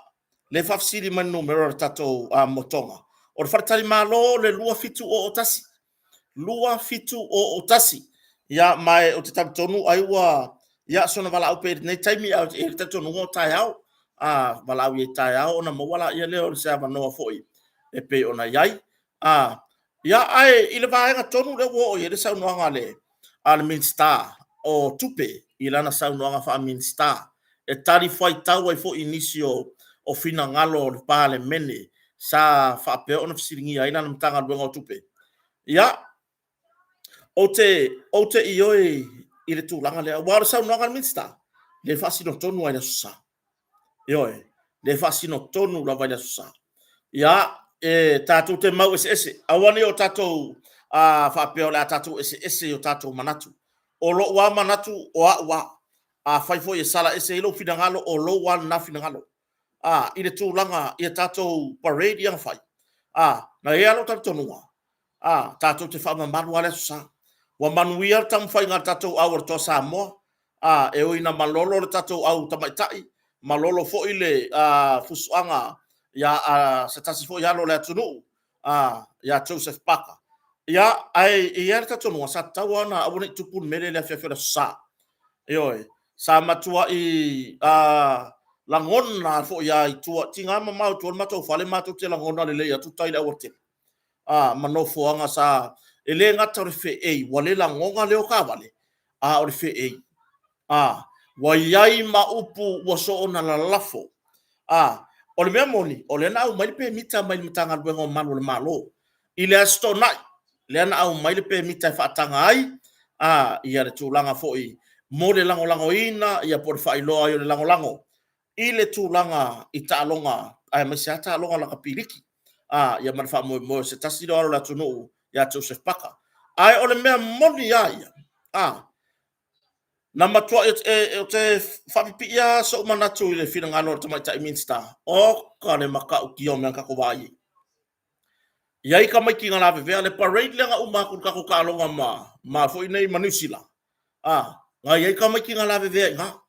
lea e faafesili mai i le numera o le tatou motoga. O le faletalimalo o le 2701. 2701. Ia ma ou te talitonu ai ua, ia soona valaau pea i lenei taimi, ae i ai le talitonuga o taeao. A valaau i ai taeao ona maua lea o se avanoa foi e pei ona i ai. Ia, ae i le vaega tonu lea ua oo i ai le saunoaga a le Minisita o Tupe i lana saunoaga faa-Minisita e talifuaitau ai foi i nisi o finagalo o le Palemene sa faapea ona fesiligia ai lana Matagaluega o Tupe. Ia, ou te ioe i le tulaga lea, aua o le saunoaga a le Minisita, lea e faasino tonu lava i le Aso Sa. Ioe, lea e faasino tonu lava i le Aso Sa. Ia, e tatou te mau eseese, aua ne i o tatou faapea o le a tatou eseese i o tatou manatu. O lou lava manatu o au lava. Afai foi e sala ese ai lou finagalo, o lou lava lena finagalo i le tulaga i a tatou parade ia na fai, na i ai lava lou talitonuga, tatou te faamamalu lava le Aso Sa. Ua manuia le taumafaiga a le tatou au o le Toa Samoa, e ui ina malolo le tatou au tamaitai, malolo foi le fusuaga a se tasi foi alo o le atunuu ia Joseph Parker. Ia, ae i ai lava le talitonuga, sa tatau lava ona aua ne i tupu le mea lea i le afiafi o le Aso Sa. Ioe. Sa matuai lagona foi lava i tua, tiga mamao i tua o le matou fale matou te lagona lelei atu tai i le aualatele ma nofoaga sa... E le gata o le feei, ua le lagona leo o taavale, a o le feei. Ua i ai ma upu ua soona lalafo. O le mea moni, o lea na aumai le pemita mai le Matagaluega o Malu o le Malo i le Aso Toonai, lea na aumai le pemita e faataga ai a ia le tulaga foi mo le lagolagoina ia po o le faailoa ai o le lagolago i le tulaga i taaloga aemaise lava taaloga lakapi liki a ia ma le faamoemoe o se tasi lea o alo o le atunuu ia Joseph Paka. Ae o le mea moni lava ia, a na matuai ou te faapipii lava sou manatu i le finagalo o le Tamaitai Minisita, oka le matautia o mea na tatou vaai ai. I ai tamaiti na lavevea, le parade lea na uma atu i le tatou taaloga ma foi nei ma Niu Sila, a, na i ai tamaiti na lavevea i ina.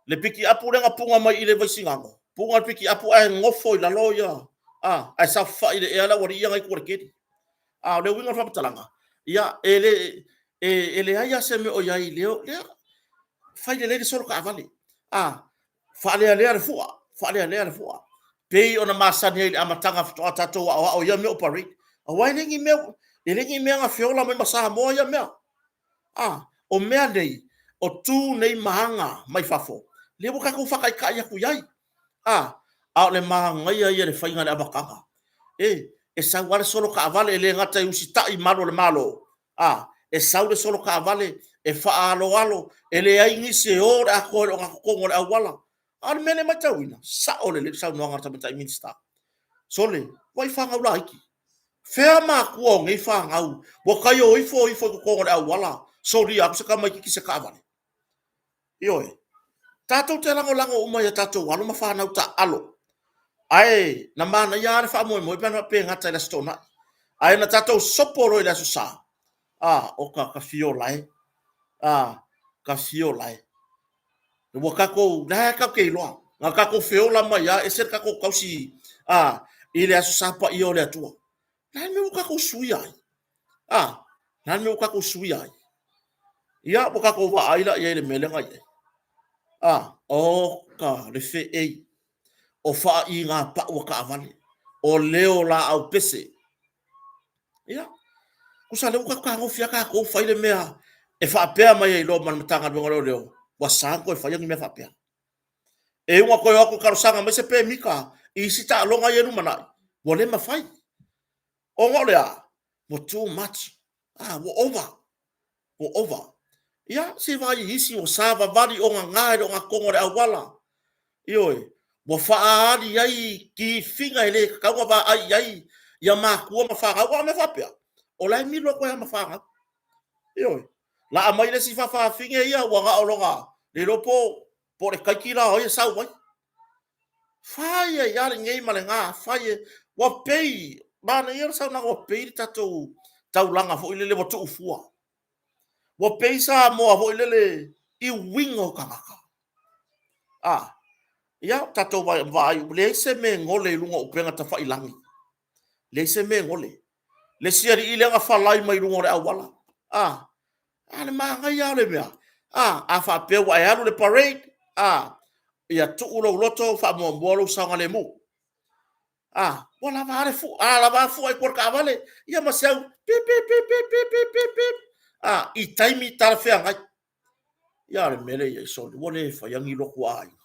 Le pikiapu lea na puna mai i le Vaisigano, puna le pikiapu ae nofo i lalo ia, a, ae saofafai i le ea le aualii ia na i tua i le keli. A o le uiga o le faamatalaga, ia, e le, e leai lava se mea o i ai i lea, fai lelei le solo taavale, a, faalealea le fua, faalealea le fua, pei ona masani ai i le amataga faatoa tatou aoao i ia mea o parade. Aua e le ni mea, e le ni mea na feola mai ma Samoa ia mea. A, o mea nei, o tu nei ma aga mai fafo, lea ua tatou faataitai atu i ai. A, a o le manaia ia o le faiga i le amataga. E, e sau lava le solo taavale, e le gata e usitai i malu o le Malo, a, e sau le solo taavale e faaaloalo, e leai nisi e o i le atoa i le ogatotonu o le auala. A o le mea lea e matauina, sao lelei le saunoaga a le Tamaitai Minisita. Sole, vaai fanau laiti. Fea matua o nei fanau ua taio ifo ifo i totonu o le auala, solia atu se tamaititi i se taavale? Ioe. Tatou te lagolago uma i a tatou alo ma fanau taaalo. Ae na manaia lava le faamoemoe pe ana faapea e gata i le Aso Toonai. Ae na tatou sopo loa i le Aso Sa, a, oka, ta fiola e. A, ta fiola e. Ua tatou, la e tatou te iloa, na tatou feola mai lava, ese le tatou tausi a, i le Aso Sa Paia o le Atua. O le a le mea ua tatou suia ai? A, o le a le mea ua tatou suia ai? Ia, ua tatou vaai la i ai i le mea lea na i ai. A, oka le feei, o faaiga pau a taavale, o leo laau pese. Ia, tusa lea ua tatou fetagofi lava tatou fai le mea e faapea mai ai loa ma le Matagaluega o Leoleo, ua sa ona toe faia ni mea faapea. E ui ina toe o atu e talosaga mai se pemita i isi taaloga ia e lumanai, ua le mafai. Ona o le a? Ua too much. Ah, ua over. Ua over. Ia, se i vaai i isi ua savavali ogaga i le ogatotonu o le auala. Ioe, ua faaali ai tifiga e le tatau ona vaai i ai ia matua ma fanau. A o mea faapea, o la e milo atu ai lava ma fanau. Ioe, laa mai le isi faafafine ia ua na o lona, le iloa po o le taiki la o ai e sau ai. Fai ai lava lenei ma lena, fai e, ua pei, manaia le saunoaga ua pei le tatou taulaga foi lele ua tuufua. Ua pei Samoa foi lele i uiga o tagata. A, ia, tatou vaai, leai se mea e gole i luga o upega tafailagi. Leai se mea e gole. Le isi alii lea na falai mai luga o le auala. A, a le manaia lava o le mea. A, a faapea ua e alu i le parade, a, ia tuu lou loto faamuamua lou saogalemu. A, ua lava a le fua, a lava a fua i tua i le taavale, ia ma se au pip, pip, pip, pip, pip, pip, pip, pip, a, i taimi talafeagai. Ia, o le mea lea i ai, sole, ua le faia ni lotu a aiga.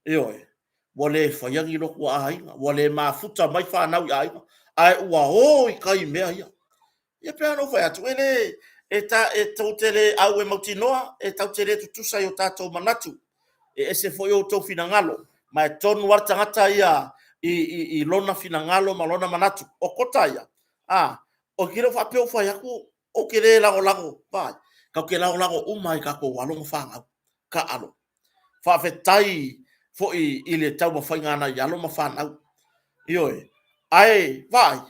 Ioe, ua le faia ni lotu a aiga, ua le mafuta mai fanau i aiga, ae ua o i tai i mea ia. Ia pei ona ou fai atu, e le, e ta, e tou te le au e mautinoa, e tatou te le tutusa i o tatou manatu. E ese foi outou finagalo, ma e tonu lava le tagata ia i, i, i lona finagalo ma lona manatu. O kota ia, a, ou te le o faapea ua fai atu, ou te le lagolago, vaai, tatou te lagolago uma lava i tatou alo ma fanau, taalo. Faafetai foi i le taumafaiga a nai alo ma fanau. Ioe. Ae, vaai,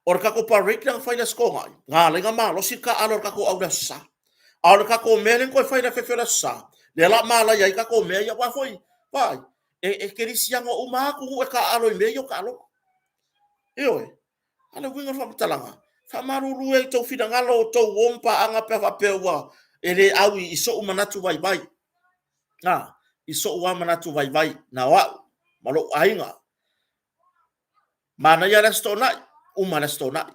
o le tatou parade lea na fai i le Aso Toonai, na ala ai ona malosi le taaalo a le tatou au i le Aso Sa. A o le tatou mea lea na toe fai i le afiofi o le Aso Sa, lea o le a malaia ai tatou mea ia. Aua foi, vaai, e kerisiano uma lava atunuu e taaalo i mea ia o taaloga. Ioe. A o le uiga o le faamatalaga, faamalulu e i tou finagalo o tou o ma paaga pe a faapea ua e le au i sou manatu vaivai. A, i sou lava manatu vaivai, na o au ma lou aiga. Manaia le Aso Toonai, uma le Aso Toonai.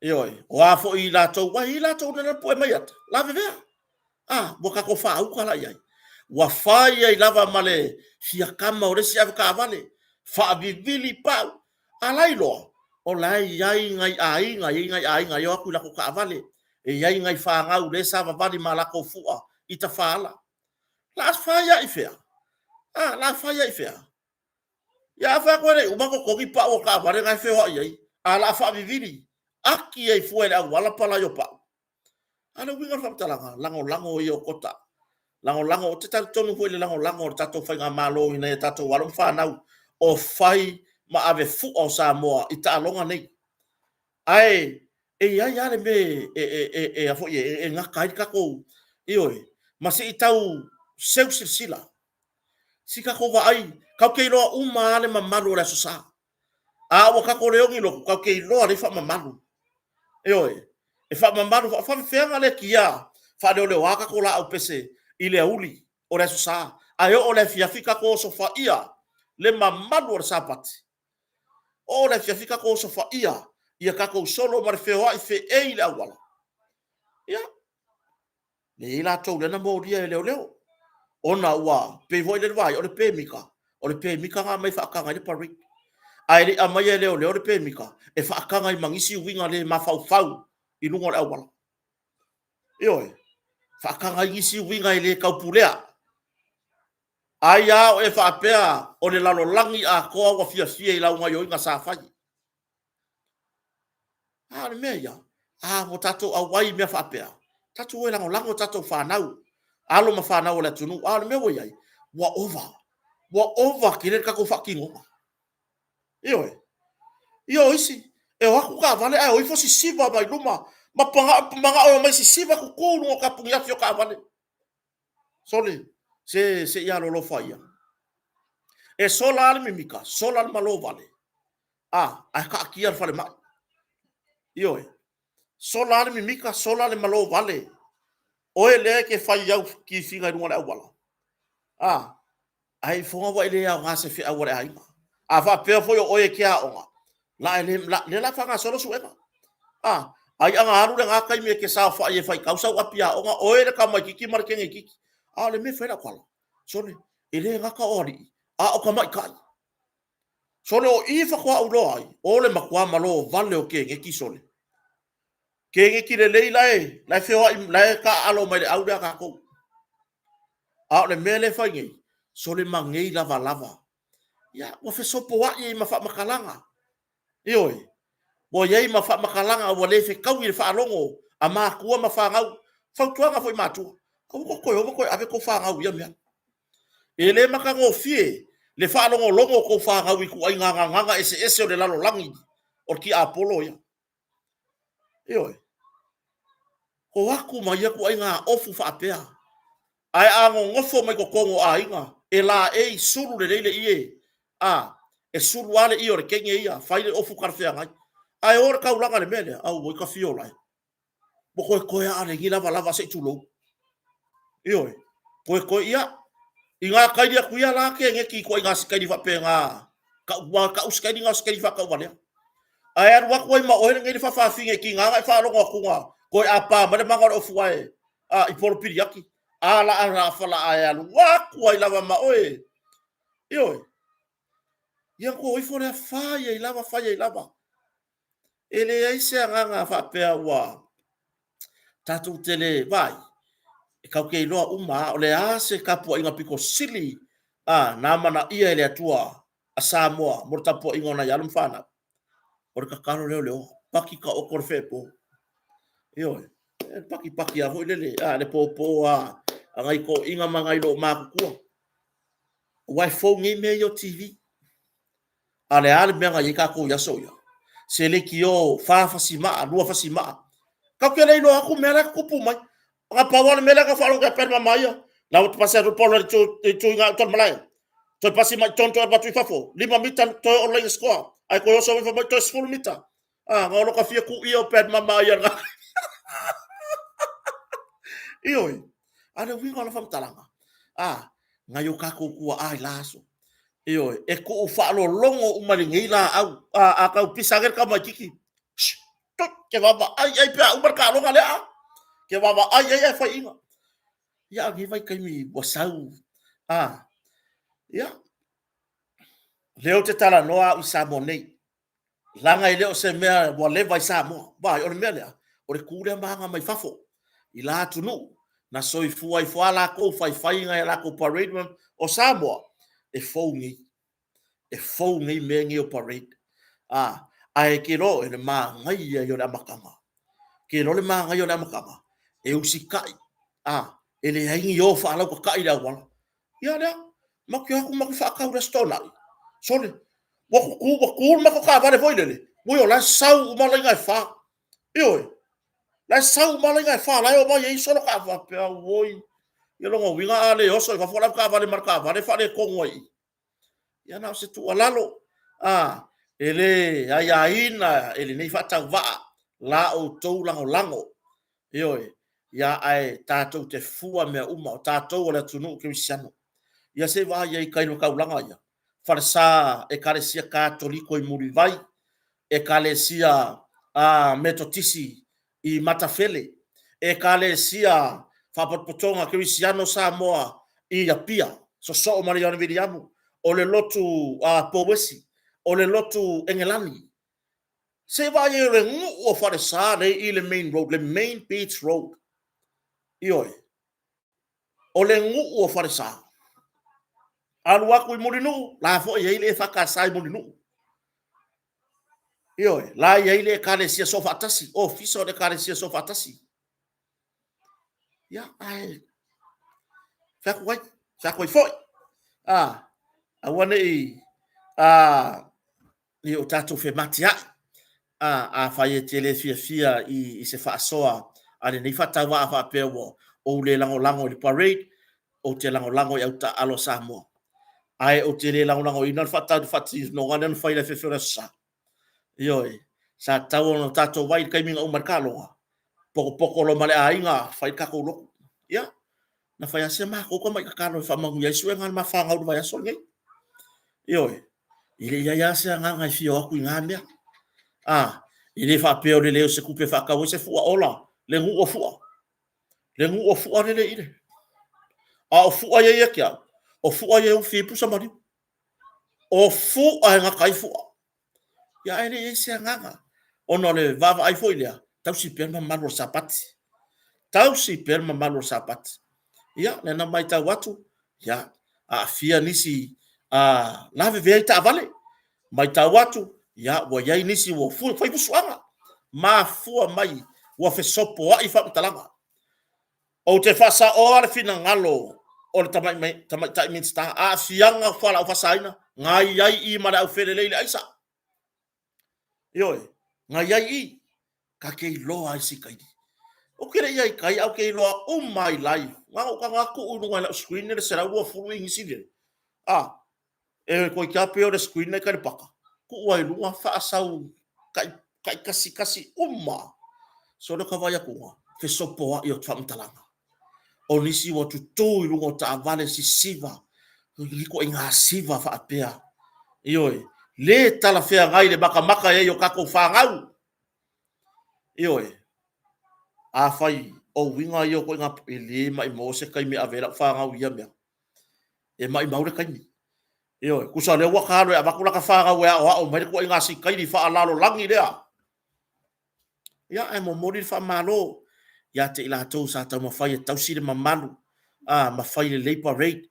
Ioe, o a foi i latou, ua i latou na pue mai ata, lavevea. A, ua tatou faauta la i ai. Ua fai ai lava ma le fiakama o le isi avetaavale, faavivili pau. A la iloa, o la e i ai nai aiga, e i ai nai aiga e o atu i latou taavale. E i ai nai fanau lea sa vavali ma latou fua i tafaala. La fai ai fea? A, la fai ai fea? Ia a fai atu e le i uma totogi pau o taavale na e feoai ai, a la faavivili aki ai fua i le auala palai o pau. A le uiga o le faamatalaga, lagolago ia o kota. Lagolago, ou te talitonu foi i le lagolago a le tatou faigamalo i nai a tatou alo ma fanau o fai ma ave fua o Samoa i taaloga nei. Ae e i ai lava le mea e, e, e, e gata ai le tatou, ioe, ma se i tau seu silasila. Si tatou vaai, tatou te iloa uma lava le mamalu o le Aso Sa. A ua tatou le ogi lotu, tatou te iloa lea faamamalu. Ioe, e faamamalu, faafefea le kia faaleoleoa tatou laau pese i le aoauli o le Aso Sa, ae oo le afiafi tatou osofaia le mamalu o le Sapati. Oo le afiafi tatou osofaia ia tatou solo ma le feoai feei i le auala. Ia, le i latou lea na molia e leoleo ona ua pei foi le vaai o le pemita, o le pemita na aumai faataga ai le parade. Ae le i aumaia e leoleo le pemita e faataga ai ma nisi uiga le mafaufau i luga o le auala. Ioe, faataga ai nisi uiga e le taupulea. Ai a o e faapea o le lalolagi atoa ua fiafia i lau gaioiga sa fai. A o le mea ia, a ua tatou auai i mea faapea, tatou o e lagolago tatou fanau, alo ma fanau a le atunuu. A o le mea ua i ai, ua ova, ua ova tele le tatou faatinoga. Ioe. Ia o isi, e o atu taavale ae o ifo sisiva mai luma, ma manao e omai sisiva tutu i luga o kapuniafi o taavale. Sole, se se i alolofa ia. E sola lava le mimita, sola le malo vale. A, ae taatia le falemai. Ioe. Sola lava le mimita, sola le malo vale. Oe lea e te fai au kifiga i luga o le auala. A, ae ifoga ua e le aoga se feau a le aiga. A faapea foi o oe e te aoga, la e le, la, lea la faagasolo suega. A, ai aga alu lena taimi e te saofai e faitau sau api aoga, oe le tamaititi ma le teneititi. A o le mea e fai lau tala, sole, e le gata o alii, a o tamaitai. Sole, o i faatoa ou iloa ai, o le matua malo vale o keneti, sole. Keneti lelei la e, la e feoai, la e taaalo mai le au lea a tatou. A o le mea lea e fai nei, sole magei lavalava. Ia, ua fesopoai ai ma faamatalaga. Ioe, ua i ai ma faamatalaga ua le fetaui i le faalogo a matua ma fanau. Fautuaga foi i matua, aua tou toe o ma toe ave tou fanau i ia mea. E le matagofie le faalogologo o tou fanau i ituaiga gagana eseese o le lalolagi o le tiapolo ia. Ioe. O atu ma ia ituaiga ofu faapea. Ae a nonofo mai totonu o aiga, e laei sulu lelei le ie, a, e sulu lava le ie o le teine ia, fai le ofu talafeagai. Ae o le taulaga i le mea lea, auoi ka fio lae. Ua toe toe aa le lavalava se i tulou. Ioe, toe toe ia. I ngā kaili atu ia la ke ngeki ko i ngā sikaili faapena, ka ua ka usikaili ngā sikaili whakauvalea. Ae alu atu ai ma oe lenei le whawhawhinga ki ngā ngai whaalongo atu ngā, koe a pā mai le manga o le ofu ae, a, i polo piri aki. A la a la whala ae alu atu ai lava ma oe. Ioe, ia ko ifo lea whai ai lava, whai ai lava. E leai se agaga faapea ua tatou te le vaai, e tatou te iloa uma lava, o le a se tapuaiga pito sili a na amanaia e le Atua a Samoa mo le tapuaiga o nai alo ma fanau? O le tatalo lea o le oa, paki taoto le feepo. Ioe, e pakipaki lava foi lele, a, le pōpō a, a nai toeaiina ma nai loomatutua. Aua e fou nei mea ia o TV. A le a le mea na i ai tatou i aso ia? Se leitio fa fasimaa, lua fasimaa. Tatou te le iloa atu mea la e tutupu mai. Na pau lava le mea lea na faalogo ia pele mama ia. Na ua pasi atu polo i tu i ngā utala malae. Toe pasi mai tonu toe alu atu i fafo. 5 mita toe oo laina sikoa. Ae toe oso mai mai toe 10 mita. Ah, nga olo ka fia ku ia o pele mama ia nga. Ioe. A le uiga o la whamtalanga. Ah, ngai o kākou kua ai la aso. Ioe, e kuu faalologo uma lenei laau, a, a tau pisa ake le tamaititi, shh, tut, ke vaavaai ai pe a uma le taaloga lea, a, ke vaavaai ai ae fai iga. Ia, a o lenei vaitaimi ua sau, a, ia, lea ou te talanoa au i Samoa nei, leaga e le o se mea ua leva i Samoa. Vaai, o le mea lea, O le ku lea ma aga mai fafo i la atunuu na soifua ifo a lakou faifaiga i lakou parade ma o Samoa e fou nei. E fou nei mea nei o parade. A, ae ke lo e le manaia ia o le amataga. Ke lo le manaia o le amataga e usitai. A, e leai ni o faalautata'i i le auala. Ia lea, matou te o atu matou faatau i le Aso Toonai. Sole, ua tutu, ua tu le matou taavale foi lele, ui o la e sau uma laina e fa. Ioe, la e sau uma laina e fa, la e omai ai solo taavale. Faapea, auoi, ia lona uiga a le oso i fafo le avetaavale ma le taavale e faaletonu ai i i. Ia na o se tuualalo, a, e le aiaina e lenei faatauvaa la outou lagolago. Ioe, ia ae tatou te fua mea uma, o tatou o le atunuu kerisiano. Ia se i vaai ai i tai o taulaga ia, falesa Ekalesia Katoliko i Mulivai, Ekalesia Metotisi i Matafele, Ekalesia Faapotopotoga Kerisiano Samoa i Apia, sosoo ma le Ioane Viliamu, o le lotu Pouesi, o le lotu Engelani. Se i vaai ai o le nuu o Falesa lea i le main road, le main beach road. Ioe. O le nuu o Falesa. Alu atu i Mulinuu, la foi e i ai le EFKS i Mulinuu. Ioe, la e i ai le Ekalesia Soofaatasi, Ofisa o le Ekalesia Soofaatasi. Ia, ae fai atu ai, fai atu ai foi. Ah, aua ne i i o tatou fematiai. A, afai e te le fiafia i, i se faasoa a lenei faatauvaa faapea ua ou le lagolago i le parade, ou te lagolago i au taaalo a Samoa. Ae ou te le lagolagoina le faatinoga lea na fai i le afiafi o le Aso Sa. Ioe, sa tatau ona tatou vaai i le taimi na uma ai le taaloga, potopoto loa ma le aiga, fai le tatou lotu. Ia, na fai lava si a matou tamai tatalo e faamanuia ai suega a le ma fanau i le vaiaso lenei. Ioe, e le i ai lava se agaga e fia o atu i na mea. A, e le faapea o le leai o se tupe e faatau ai se fua ola, le nuu o fua. Le nuu o fua lele i le. A o fua ia ia te au, o fua ia e ufi ai pusa maliu. O fua e gata ai fua. Ia ae le i ai se agaga. Ona o le vaavaai foi lea, tausi pea le mamalu o le Sapati. Tausi pea le mamalu o le Sapati. Ia, lea na matau atu, ia, aafia nisi a lavevea i taavale. Matau atu, ia, ua i ai nisi ua fai fusuaga. Mafua mai ua fesopoai faamatalaga. Ou te faasaoa le finagalo o le tamaitai Minisita, aafiaga o fualaau faasaina, na i ai i ma le aufelelei i le aisa. Ioe, na i ai i, ta te iloa ai si kaili. Ou te le i ai i tai, ae ou te iloa uma ai live. Na ou taga tuu i luga i lau screen le 120 inisi lea. A, e toeitiiti lava pei o le screen lea i tai i le paka. Tuu ai i luga faasau tai, tai tasi tasi uma. Sole ka vaai atu, fesopoai o faamatalaga. O nisi ua tutū i luga o taavale sisiva, ni ituaiga siva faapea. Ioe, le talafeagai le matamata i ai o tatou fanau. Ioe, afai o uiga ia o ituaiga, e le maimau se taimi e ave ai lau fanau i ia mea. E maimau le taimi. Ioe, tusa o lea ua ta alu e avatu lata fanau e aoao mai le ituaiga sikaili faalalolagi lea. Ia, ae momoli le faamalo ia te i latou sa taumafai e tausi le mamalu, a, ma fai lelei parade,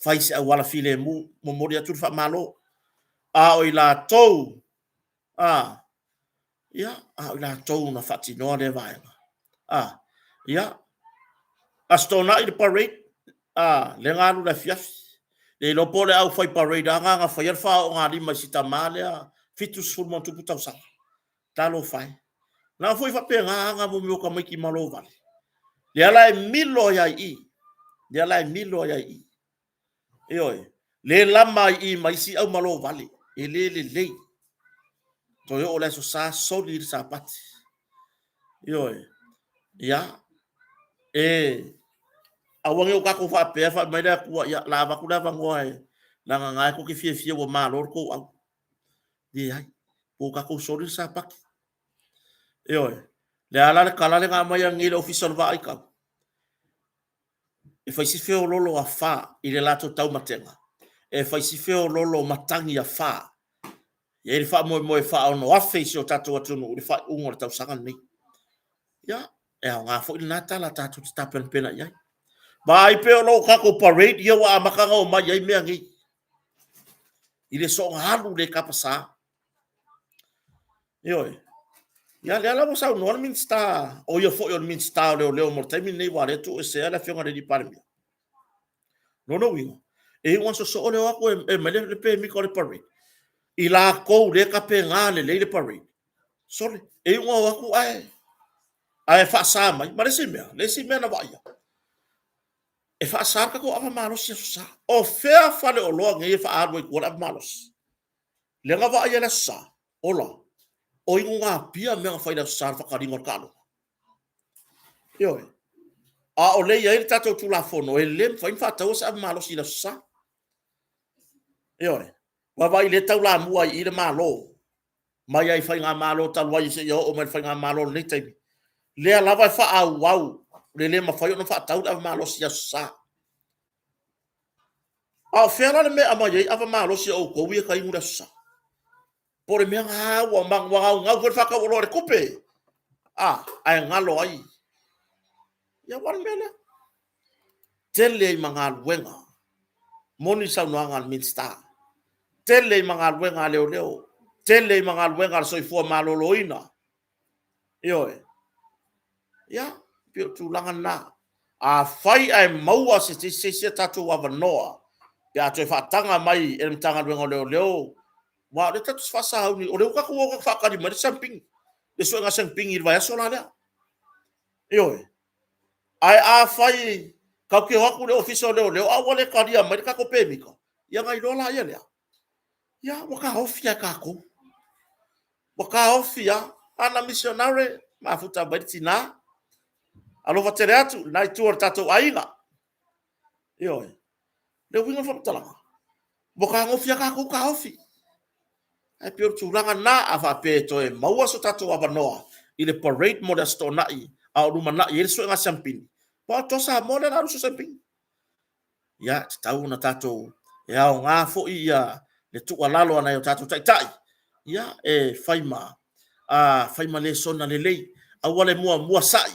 fai se auala filemu, momoli atu le faamalo. A o i latou, a, ia, a o i latou na faatinoa lea vaega. A, ia, Aso Toonai le parade, a, lea na alu i le afiafi. Le iloa po o le au fai parade lava na na faia le faaoogalima i si tama lea 70+ tausaga. Talofa e. Na foi faapena aga mo mea o tamaiti malo vale. Lea la e milo ai i i. Lea la e milo ai i i. Ioe. Le lama ai i ma isi au malo vale. E le lelei. Toe oo le aso sa soli le sapati. Ioe. Ia. E aua ne i o tatou faapea fai mai le Atua, ia la avatu le avanoa e leaga na e tou te fiafia ua malo le tou au. Leai, po o tatou soli le Sapati. Ioe, le a la le tala lea na aumai ananei i le Ofisa o le Vaa Aikau? E fai si feololo afa i le latou taumatega, e fai si feololo matagi afa. E i ai le faamoemoe e faaono afe i si o tatou atunuu i le faaiuga o le tausaga lenei. Ia, e aoga foi lena tala tatou te tapenapena i ai. Vaai pea o loo tatou parade ia ua amata ona omai ai mea nei. I le soona alu le kapasa. Ioe. Ia lea la ua saunoa le Minisita, o ia foi o le Minisita o Leoleo mo le taimi lenei aua o lea e tuuesea le Afioga i le Palemia. Lona uiga, e iu ina sosoo le o atu e aumai le pemita o le parade, i latou lea e tapena lelei le parade, sole, e iu ina o atu ae faasa mai. Ma le isi mea, le isi mea na vaaia, e faasa le tatou ava malosi i Aso Sa. O fea faleoloa nei e faaalu ai i tua le ava malosi? Lea na vaaia i le Aso Sa, ola, o inugapia mea na fai i le Aso Sa i le faataliga o le taaloga. Ioe. A o lea e i ai le tatou Tulafono, e le mafai ona faataua se ava malosi i le Aso Sa. Ioe. Vaavaai o lea e taulamua ai i i le Malo, mai lava i faigamalo talu ai seia oo mai i le faigamalo o lenei taimi, lea lava e faaauau le le mafai ona faatau le ava malosi i Aso Sa. A o fea la le mea e aumai ai ava malosi a outou ia e ta inu i le Aso Sa? Po o le mea lena ua naunau foi i le faatauoloa i le tupe, a, ae galo ai. Ia aua le mea lea. Tele ai ma galuega. Moni le saunoaga a le Minisita. Tele ai ma galuega a leoleo, tele ai ma galuega a le soifua maloloina. Ioe. Ia, pei o le tulaga lena. Afai ae maua se isi a tatou avanoa pe a toe faataga mai e le Matagaluega o Leoleo, aua o lea tatou te faasauni, o lea ua tatou o tatou faatali mai le siamupini, le suega siamupini i le vaiaso la lea. Ioe. Ae afai tatou te o atu i le Ofisa o Leoleo a ua le talia mai le tatou pemita, ia ona iloa laia lea, ia ua taofi lava e tatou. Ua taofi lava. Ana misionare, mafuta mai le tina. Alofa tele atu i lena itu o le tatou aiga. Ioe. Le uiga o le faamatalaga, ua tagofi lava tatou taofi. Ae pei o le tulaga lena, a faapea e toe maua so tatou avanoa i le parade mo le Aso Toonai a o lumanai ai le suega siamupini, aua o Toa Samoa lea o le a alu i le sue siamupini. Ia, e tatau ona tatou, e aoga foi ia le tuualalo a nai o tatou taitai, ia, e fai ma, a, fai ma lesona lelei. Aua le muamua sai,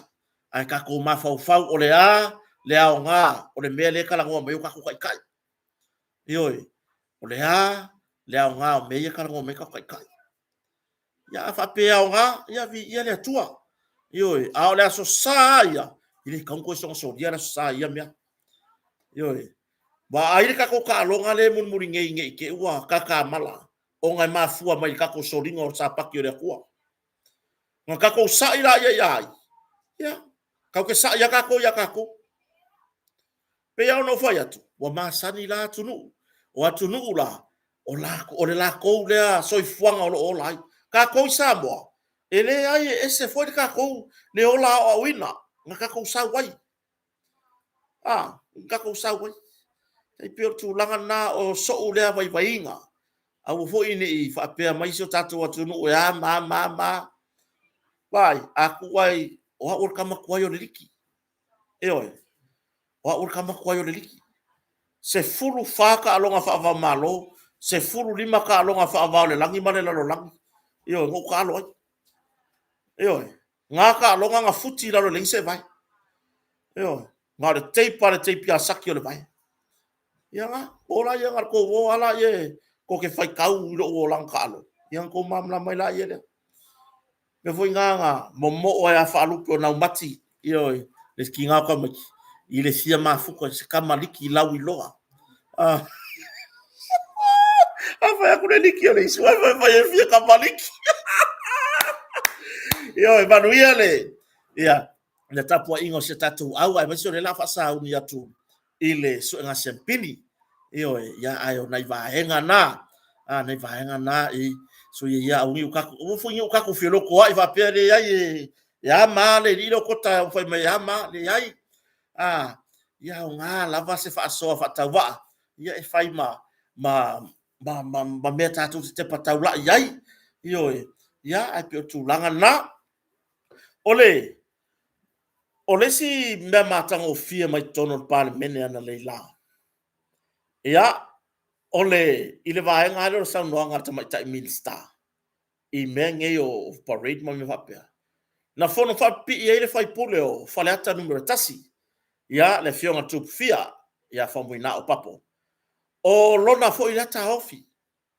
ae tatou mafaufau o le a le aoga o le mea lea e talanoa mai ai o tatou taitai. Ioe, o le a le aoga o mea ia e talanoa mai ai tatou taitai. Ia a faapea e aoga, ia viia le Atua. Ioe, a o le Aso Sa lava ia, e le tatau ona toe sogasolia le Aso Sa i ia mea. Ioe, vaai le tatou taaloga lea e mulimuli nei ne i te i ua tatamala ona e mafua mai i le tatou soliga o le Sapati o le Atua. Ona tatou sai laia ia ai? Ia, tatou te sai lava tatou ia tatou. Pei lava ona ou fai atu, ua masani la atunuu. O atunuu la, o, la, o le latou lea soifuaga o lo o ola ai. Tatou i Samoa, e leai e ese foi le tatou le ola aoaoina na tatou sau ai. A, na tatou sau ai. E pei o le tulaga lena o sou lea vaivaiga. Aua foi ne i faapea mai si o tatou atunuu e a ma a ma a ma a. Vaai, a tuu ai, o au o le tama tuai o le liki. Ioe, o au o le tama tuai o le liki. 14 taaloga faava-o-Malo, 15 taaloga faava o le lagi ma le lalolagi. Ioe, na ou taalo ai. Ioe, na taaloga na futi i lalo e leai se vae. Ioe, na o le tape lava o le tape asaki o le vae. Ia na, o la ia na tou o lava la tou te faitau i lou olaga taalo, ia ona outou malamalama ai laia lea. Mea foi na na momoo ai lava faalupe o naumati, ioe, le tiga o tamaiti i le fia mafuta i se tama liki lauiloa. Ah. A fai atu le liki o le isi, fai fai e fia tamaliki. Ioe, manuia le, ia, le tapuaiga o si a tatou au, aemaise o lea o le a faasauni atu i le suega siampini. Ioe, ia, ae o nai vaega na, a, nai vaega na i so ia ia au ni o tatou, aua foi ne i o tatou felotoai faapea leai e, e a ma le alii lea o Kota e fai mai e a ma, leai. A, ia aoga lava se faasoa faatauvaa, ia e fai ma, ma, ma, ma, ma mea tatou te tepa taulai ai. Ioe, ia, ae pei o le tulaga lena. O le, o le isi mea matagofie mai totonu o le Palemene analeila, ia, o le, i le vaega lava lea o le saunoaga a le Tamaitai Minisita i mea nei o parade ma mea faapea. Na fono faapipii ai le faipule o Faleata Nu.1, ia, le Afioga Tupufia ia Faumuinao Papo. O lona foi lea taofi,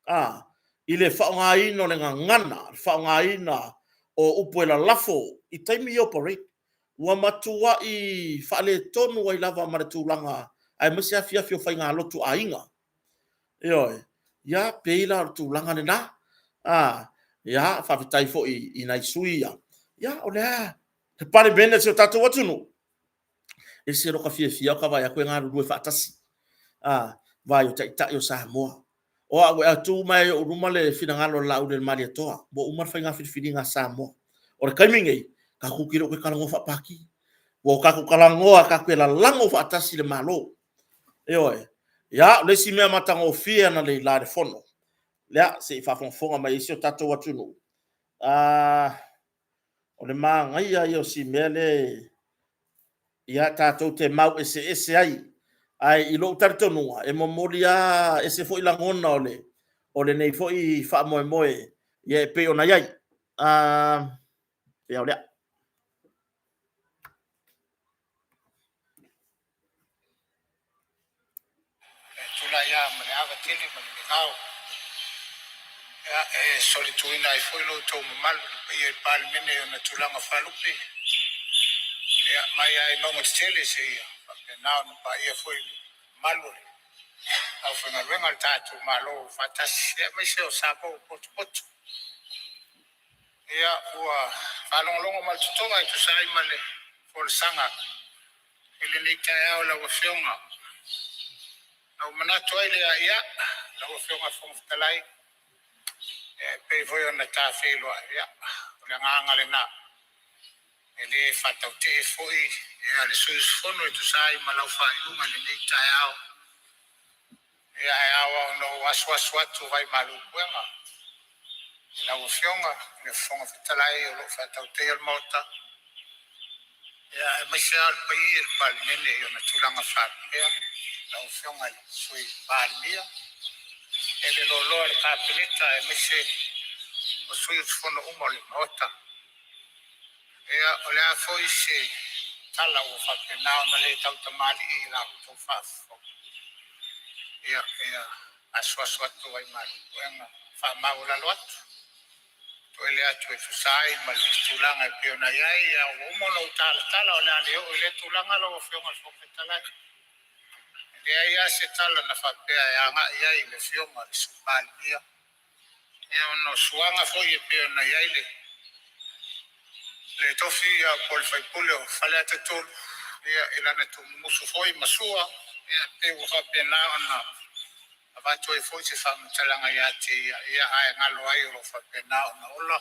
a, i le faaaogaina o le gagana, le faaaogaina o upu e lalafo i taimi ia o parade. Ua matuai faaletonu ai lava ma le tulaga aemaise afiafi o faigalotu a aiga. Ioe, ia pei la o le tulaga lena. A, ia faafetai foi i nai sui ia, ia o lea le Palemene o si o tatou atunuu, e ese lota fiafia o ta vaai atu e galulue faatasi, a, vaai o Taitai o Samoa. O au e tu mai i ou luma le finagalo o le Laaulialemalietoa, ua uma le faiga filifiliga a Samoa. O le taimi lenei, tatou te le o toe talanoa faa-Pati. Ua tatou talanoa tatou te lalago faatasi le Malo. Ioe. Ia, o le isi mea matagofie analeila i le Fono, lea se i faafogafoga mai ai si o tatou atunuu, o le manaia ia o si mea lea ia tatou te mau eseese ai. Ae i lou talitonuga, e momoli lava, e ese foi lagona o lenei foi faamoemoe ia e pei ona i ai. Ia o lea. E tulai lava ma le ava tele ma le migao e solituina ai foi lo outou mamalu i le paia i le Palemene i ona tulaga faalupe, mai lava i mauga tetele seia faapena ona paia foi le mamalu o le aufaigaluega a le tatou Malo faatasi, aemaise o Samoa ua potopoto. Ia, ua faalogologo ma le totoa e tusa ai ma le folasaga i lenei taeao i lau Afioga. Na ou manatu ai lea, ia, lau Afioga i le Fofoga Fetalai, e pei foi ona ta feiloai, ia, o le agaga lena, e le faatautee foi ia le sui usufono e tusa ai ma lau faaiuga i lenei taeao. Ia, ae ao lava ona ou asuasu atu vai malu puega i lau Afioga i le Fofoga Fetalai o lo o faatautaia le Maota, ia, aemaise lava le paia i le Palemene i ona tulaga faalupea, lau Afioga i le Sui Palemia, e le loaloa i le Kapeneta, aemaise o sui usufono uma o le Maota. Ia, o le a foi se tala ua faapena ona le tautamalii i la outou faafofoga, ia, ia asuasu atu ai malu puega faamaualalo atu, toele atu e tusa ai ma le tulaga e pei ona i ai. Ia, ua uma ona ou talatala, o le a le oo i lea tulaga lau Afioga i le Fofoga Fetalai. E leai lava se tala na faapea e agai i ai i le Afioga i le Sui Palemia, ia, ona o suaga foi e pei ona i ai le tofi po o le faipule o Faleata 3, ia, i lana tuumumusu foi ma sua, ia, pei ua faapena ona avatu ai foi se faamatalaga ia te ia, ia, ae galo ai o lo o faapena ona ola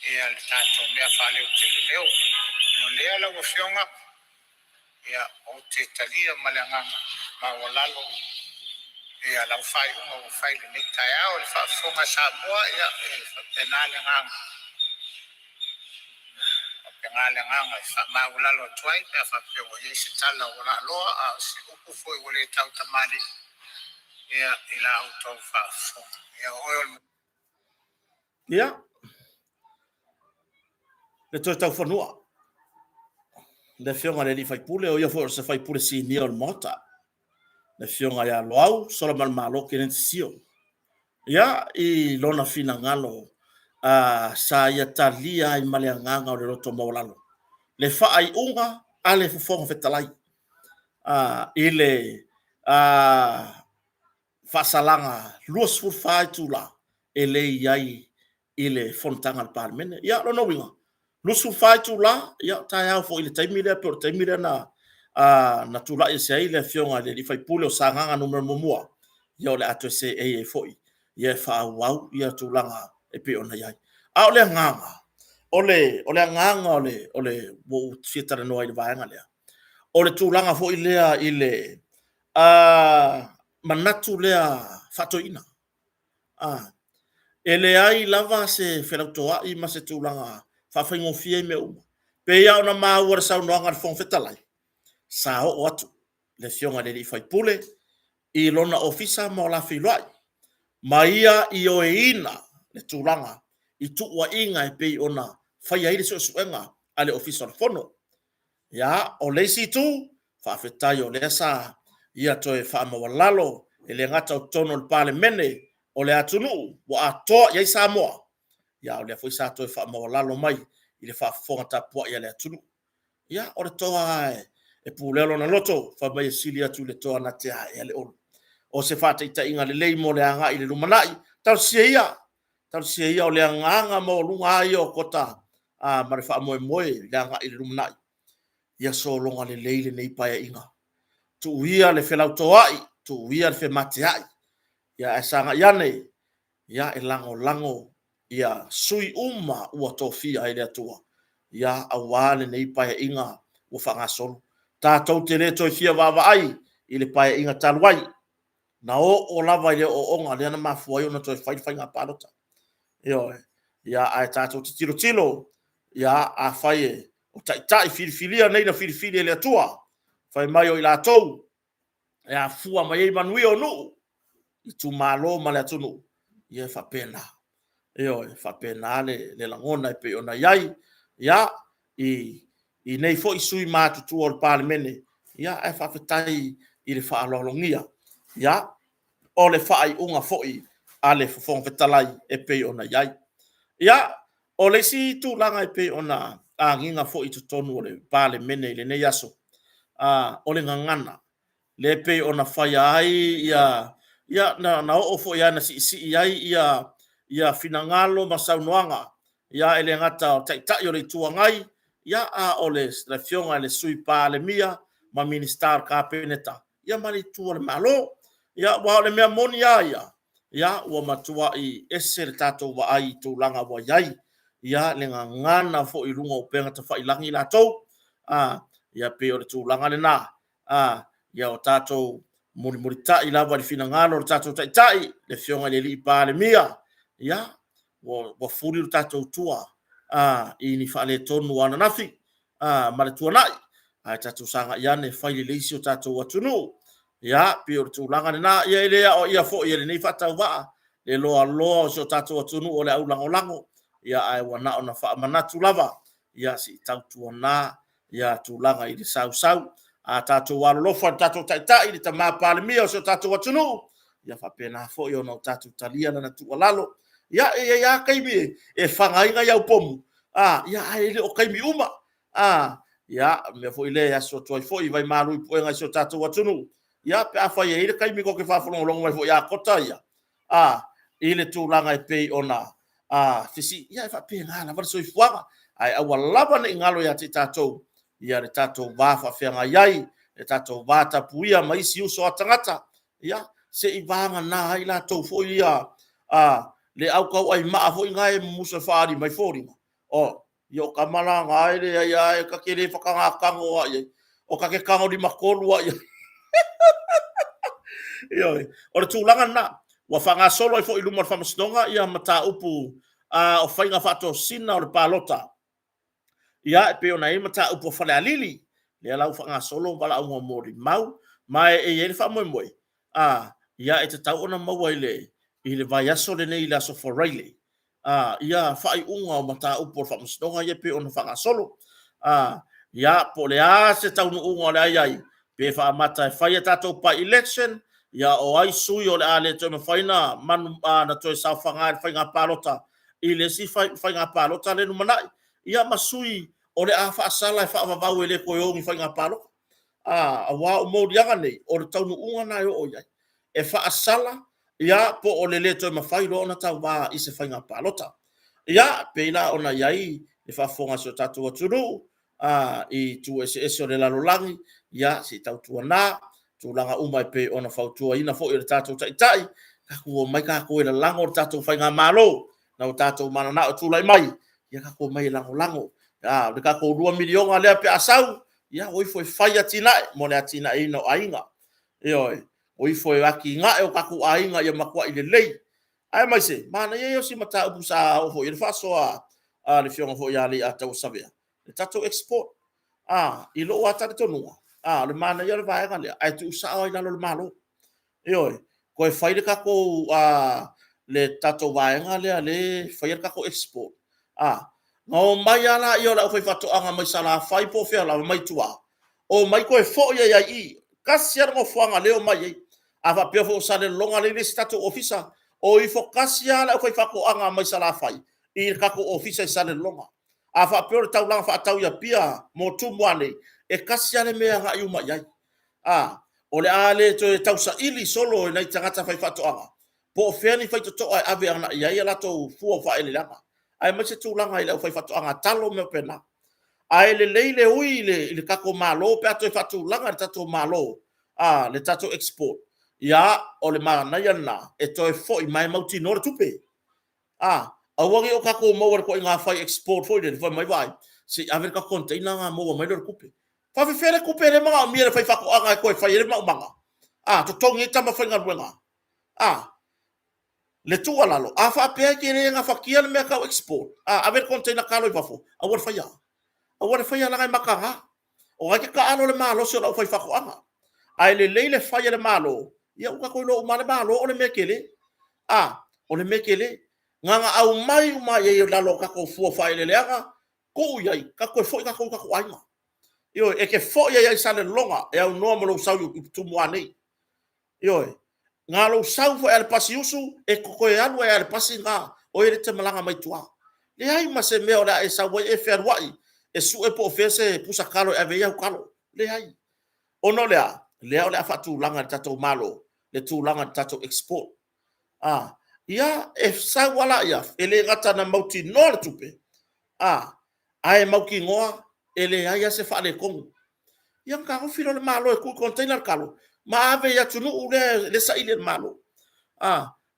ia le tatou mea faaleoteleleo. O lea lau Afioga, ia, ou te talia ma le agaga maualalo ia lau faaiuga ua fai lenei taeao. Le faafofoga a Samoa, ia, e faapena le agaga. Faapena le agaga e faamaualalo atu ai pe a faapea ua i ai se tala ua laaloa, a o se upu foi ua le tautamalii ia i la outou faafofoga. Ia, o oe o le Ia, le toe taufanua, le Afioga i le alii faipule, o ia foi o se faipule sinia o le Maota, le Afioga ia Loau Solamalemalo Keneti Sio. Ia, i lona finagalo sa ia talia ai ma le agaga o le loto maualalo le faaiuga a le Fofoga Fetalai i le faasalaga 24 itula e le i ai i le fonotaga a le Palemene. Ia, lona uiga, 24 itula, ia, taeao foi i le taimi lea, pei o le taimi lea na, na tulai ese ai le Afioga i le alii faipule o Sagaga Nu.1, ia, o le a toe seei ai foi, ia, e faaauau ia tulaga e pei ona i ai. A o le agaga, o le, o le agaga o le, o le, ua ou fia talanoa i le vaega lea, o le tulaga foi lea i le manatu lea faatoeaina. E leai lava se felautoa'i ma se tulaga faafaigofie ai mea uma. Pei lava ona maua i le saunoaga a le Fofoga Fetalai, sa oo atu le Afioga i le alii faipule i lona ofisa ma o la feiloai, ma ia ioeina le tulaga i tuuaiga e pei ona faia ai le suesuega a le Ofisa o le Fono. Ia, o le isi itu, faafetai o lea sa ia toe faamaualalo e le gata o totonu o le Palemene o le atunuu ua atoa i ai Samoa, ia o lea foi sa toe faamaualalo mai i le faafofoga tapuai a le atunuu. Ia, o le toa e pulea lona loto, fai mai e sili atu i le toa na te aea le olo. O se faataitaiga lelei mo le agai i le lumanai, talosia ia, talosia ia o le agaga maualuga lava ia o Kota ma le faamoemoe i le agai i le lumanai, ia sologa lelei lenei Paeaiga. Tuu ia le felautoai, tuu ia le femateai, ae sagai ane e lagolago ia sui uma ua tofia e le Atua, ia aua lenei Paeaiga ua faagasolo. Tatou te le toe fia vaavaai i le Paeaiga talu ai, na oo lava i le ooooga lea na mafua ai ona toe fai le faiga palota. Ioe. Ia, ae tatou te tilotilo, ia, afai o taitai filifilia nei na filifili e le Atua, fai mai o i latou e afua mai ai manuia o nuu, itumalo ma le atunuu, ia e faapena. Ioe, e faapena le lagona e pei ona i ai, ia, i nei foi sui usufono matutua o le Palemene, ia ae faafetai i le faaaloalogia, ia, o le faaiuga foi a le Fofoga Fetalai e pei ona i ai. Ia, o le isi tulaga e pei ona agiga foi i totonu o le Palemene i lenei aso, o le gagana, lea e pei ona faia ai ia, na oo foi lava ina siisii ai ia finagalo ma saunoaga, ia e le gata o Taitai o le Itu Agai, ia a o le Afioga i le Sui Palemia ma Minisita o le Kapeneta, ia ma le itu a le Malo. Ia aua o le mea moni lava ia, ia ua matuai ese le tatou vaai i tulaga ua i ai le gagana foi i luga o upega tafailagi latou. Ia pei o le tulaga lena, ia o tatou mulimulitai lava i le finagalo o le tatou Taitai, le Afioga i le Palemia, ia ua fuli le tatou tua i ni faaletonu o ananafi ma le tuanai, ae tatou sagai ane e fai lelei si o tatou atunuu. Ia, pei o le tulaga lena. Ia e le aoaia foi e lenei faatauvaa le loaloa o si o tatou atunuu o le aulagolago, ia ae ua na ona faamanatu lava, ia se i tautuana ia tulaga i le sausau. A tatou alolofa i le tatou Taitai, le Tama Palemia o si o tatou atunuu, ia faapena foi ona tatou talia lana tuualalo. Ia, e i ai lava taimi e faga ai nai au pomu, ae le o taimi uma. Ia, o le mea foi lea e asu atu ai foi vaimalu i puega i si o tatou atunuu, ia pe afai e i ai le taimi tou te faalogologo mai foi ia Kota ia, i le tulaga e pei ona ia e faapena lava le soifuaga. Ae aua lava ne i galo ia te i tatou ia le tatou va faafeagai ai, le tatou va tapuia ma isi uso a tagata, ia se i vagana ai latou foi ia le autauaimaa foi na e mumusu e faaali mai foliga, oh, ia o tama la na e leai lava, ta te le faataga tago lava i ai, o ta te tagolimatolu lava i ai. Ioe. O le tulaga lena, ua faagasolo ai foi i luma o le Faamasinoga ia mataupu o faiga faatosina o le palota. Ia, e pei ona i ai mataupu a Falealili, lea la ua faagasolo valaauga molimau, ma e i ai le faamoemoe, ia e tatau ona maua i le i le vaiaso lenei i le aso Faraile ia faaiuga o mataupu o le Faamasinoga ia e pei ona faagasolo. Ia, po o le a se taunuuga o le a i ai, pe faamata e fai a tatou by-election, ia o ai sui o le a le toe mafai ona toe saofaga i le faiga palota i le isi faiga palota lea e lumanai, ia ma sui o le a faasala e faavavau e le toe o i ni faiga palota. Aua o moliaga nei, o le taunuuga lena e oo i ai. E faasala, ia, po o le le toe mafai loa ona tauva i se faiga palota. Ia, pei la ona i ai le faafofoga a si o tatou atunuu i itu eseese o le lalolagi, ia, se i tautuana tulaga uma e pei ona fautuaina foi e le tatou Taitai, tatou omai tatou e lalago le tatou faigamalo na ua tatou mananao e tulai mai, ia tatou omai e lagolago. O le tatou $2 miliona lea pe a sau, ia o ifo e fai atinae mo le atinaeina o aiga. Ioe, o ifo e atinae o tatou aiga ia matuai lelei. Aemaise, manaia ia o si mataupu sa oo foi i ai le faasoa a le Afioga foi ia Leiataua Savea, le tatou export. I lou lava talitonuga, o le manaia o le vaega lea, ae tuusao lava i lalo o le Malo. Ioe, toe fai le tatou vaega lea e fai ai le tatou export. Na omai lava laia o le aufaifaatoaga mai Salafai po o fea lava mai tua, omai toe foi ai lava i i. Tasi lava le nofoaga lea e omai ai. A faapea foi o Salelologa lea e i ai le isi tatou ofisa, o ifo tasi lava le aufaifaatoaga mai Salafai i le tatou ofisa i Salelologa. A faapea o le taulaga faatau i Apia mo Tumua nei, e tasi lava le mea e agai uma i ai. O le a le toe tausaili solo e nai tagata faifaatoaga po o fea ni faitotoa e ave agai i ai a latou fua o faaeleeleaga, aemaise tulaga i le aufaifaatoaga talo ma mea faapena. Ae lelei le ui i le tatou Malo pe a toe faatulaga e le tatou Malo le tatou export, ia o le manaia lena e toe foi ma e mautinoa le tupe. Aua ne i o tatou maua i le ituaiga fai export foi lele fai mai, vaai, se i ave le tatou container ona maua mai lea o le tupe. E faapefea le tupe lea e manaomia e le aufaifaatoaga e toe fai ai le maumaga? A, totogi ai tama faigaluega? A, le tuualalo, a faapea e te le gafatia le mea tau o le export, ave le container talo i fafo, aua le faia. Aua le faia leaga e mataga. O lena e te taalo i le malosi o le aufaifaatoaga. Ae lelei le fai e le Malo, ia ua tatou iloa uma lava le Malo o le mea e tele. A, o le mea e tele. Na ona aumai uma lava i lalo o tatou fua o faaeleeleaga, tuu i ai, tatou toe foi tatou i o tatou aiga. Ioe, e te foi ai lava i Salelologa e aunoa ma lou sau i Tumua nei. Ioe. Na o lou sau foi lava i le pasi usu, e te toe alu ai lava i le pasi lena, o oe lea e te malaga mai tua. Leai ma se mea o le a e sau ai e fealuai e sue po o fea se pusa talo e ave ai au talo. Leai. Ona o le a? O lea o le a faatulaga e le tatou Malo le tulaga i le tatou export. Ia, e sau lava laia, e le gata ina mautinoa le tupe, ae mautinoa e leai lava se faaletonu. Ia ona fetagofi lea o le Malo e tuu i container le talo ma ave i atunuu lea e saili e le Malo,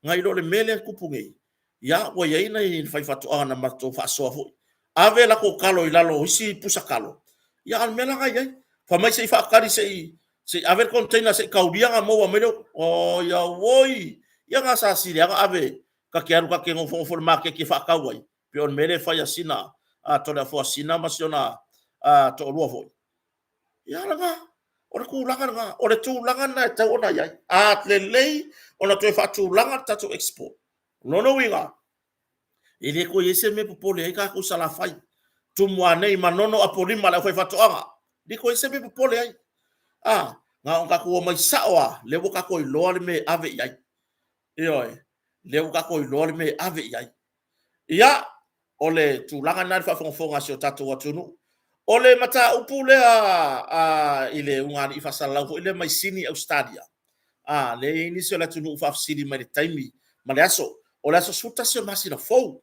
nai lo le mea lea e tupu nei. Ia ua i ai nai faifaatoaga na matou faasoa foi, ave latou talo i lalo o isi pusa talo, a o le mea la lena e i ai, fai mai se i faatali se i ave le container se i taulia ona maua mai lea o… Ia auoi! Ia na sa sili lava ona ave ta te alu ta te nofonofo i le maketi e faatau ai, pei o le mea lea e fai a sina Toleafoa ma si ona toalua foi. Ia o lena, o le tulaga lena. O le tulaga lena e tatau ona i ai. A lelei ona toe faatulaga le tatou export, o lona uiga, e le toe i ai se mea e popole ai tatou i Salafai, Tumua nei, Manono, Apolima, le aufaifaatoaga, e le toe i ai se mea e popole ai. Na ona tatou omai sao lava, lea ua tatou iloa le mea e ave i ai. Ioe, lea ua tatou iloa le mea e ave i ai. Ia, o le tulaga lena i le faafogafoga a si o tatou atunuu. O le mataupu lea i le ulugalii faasalalau foi lea mai Sini Ausetalia, lea e i ai nisi o le atunuu e faafesili mai i le taimi ma le aso. O le aso 11 o le masina fou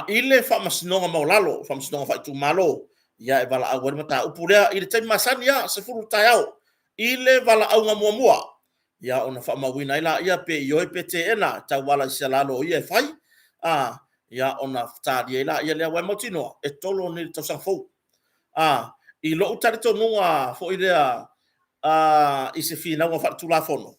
i le Faamasinoga Maualalo, Faamasinoga Faaitumalo, e valaau ai le mataupu lea i le taimi masani lava, 10:00 i le taeao i le valaauga muamua. Ia ona faamauina ai lea pe ioe pe teena e tauala i se loia e fai, ia ona talia ai lea, aua e mautinoa e tolo nei i le tausaga fou. I lou talitonuga foi lea i se finauga faale-Tulafono,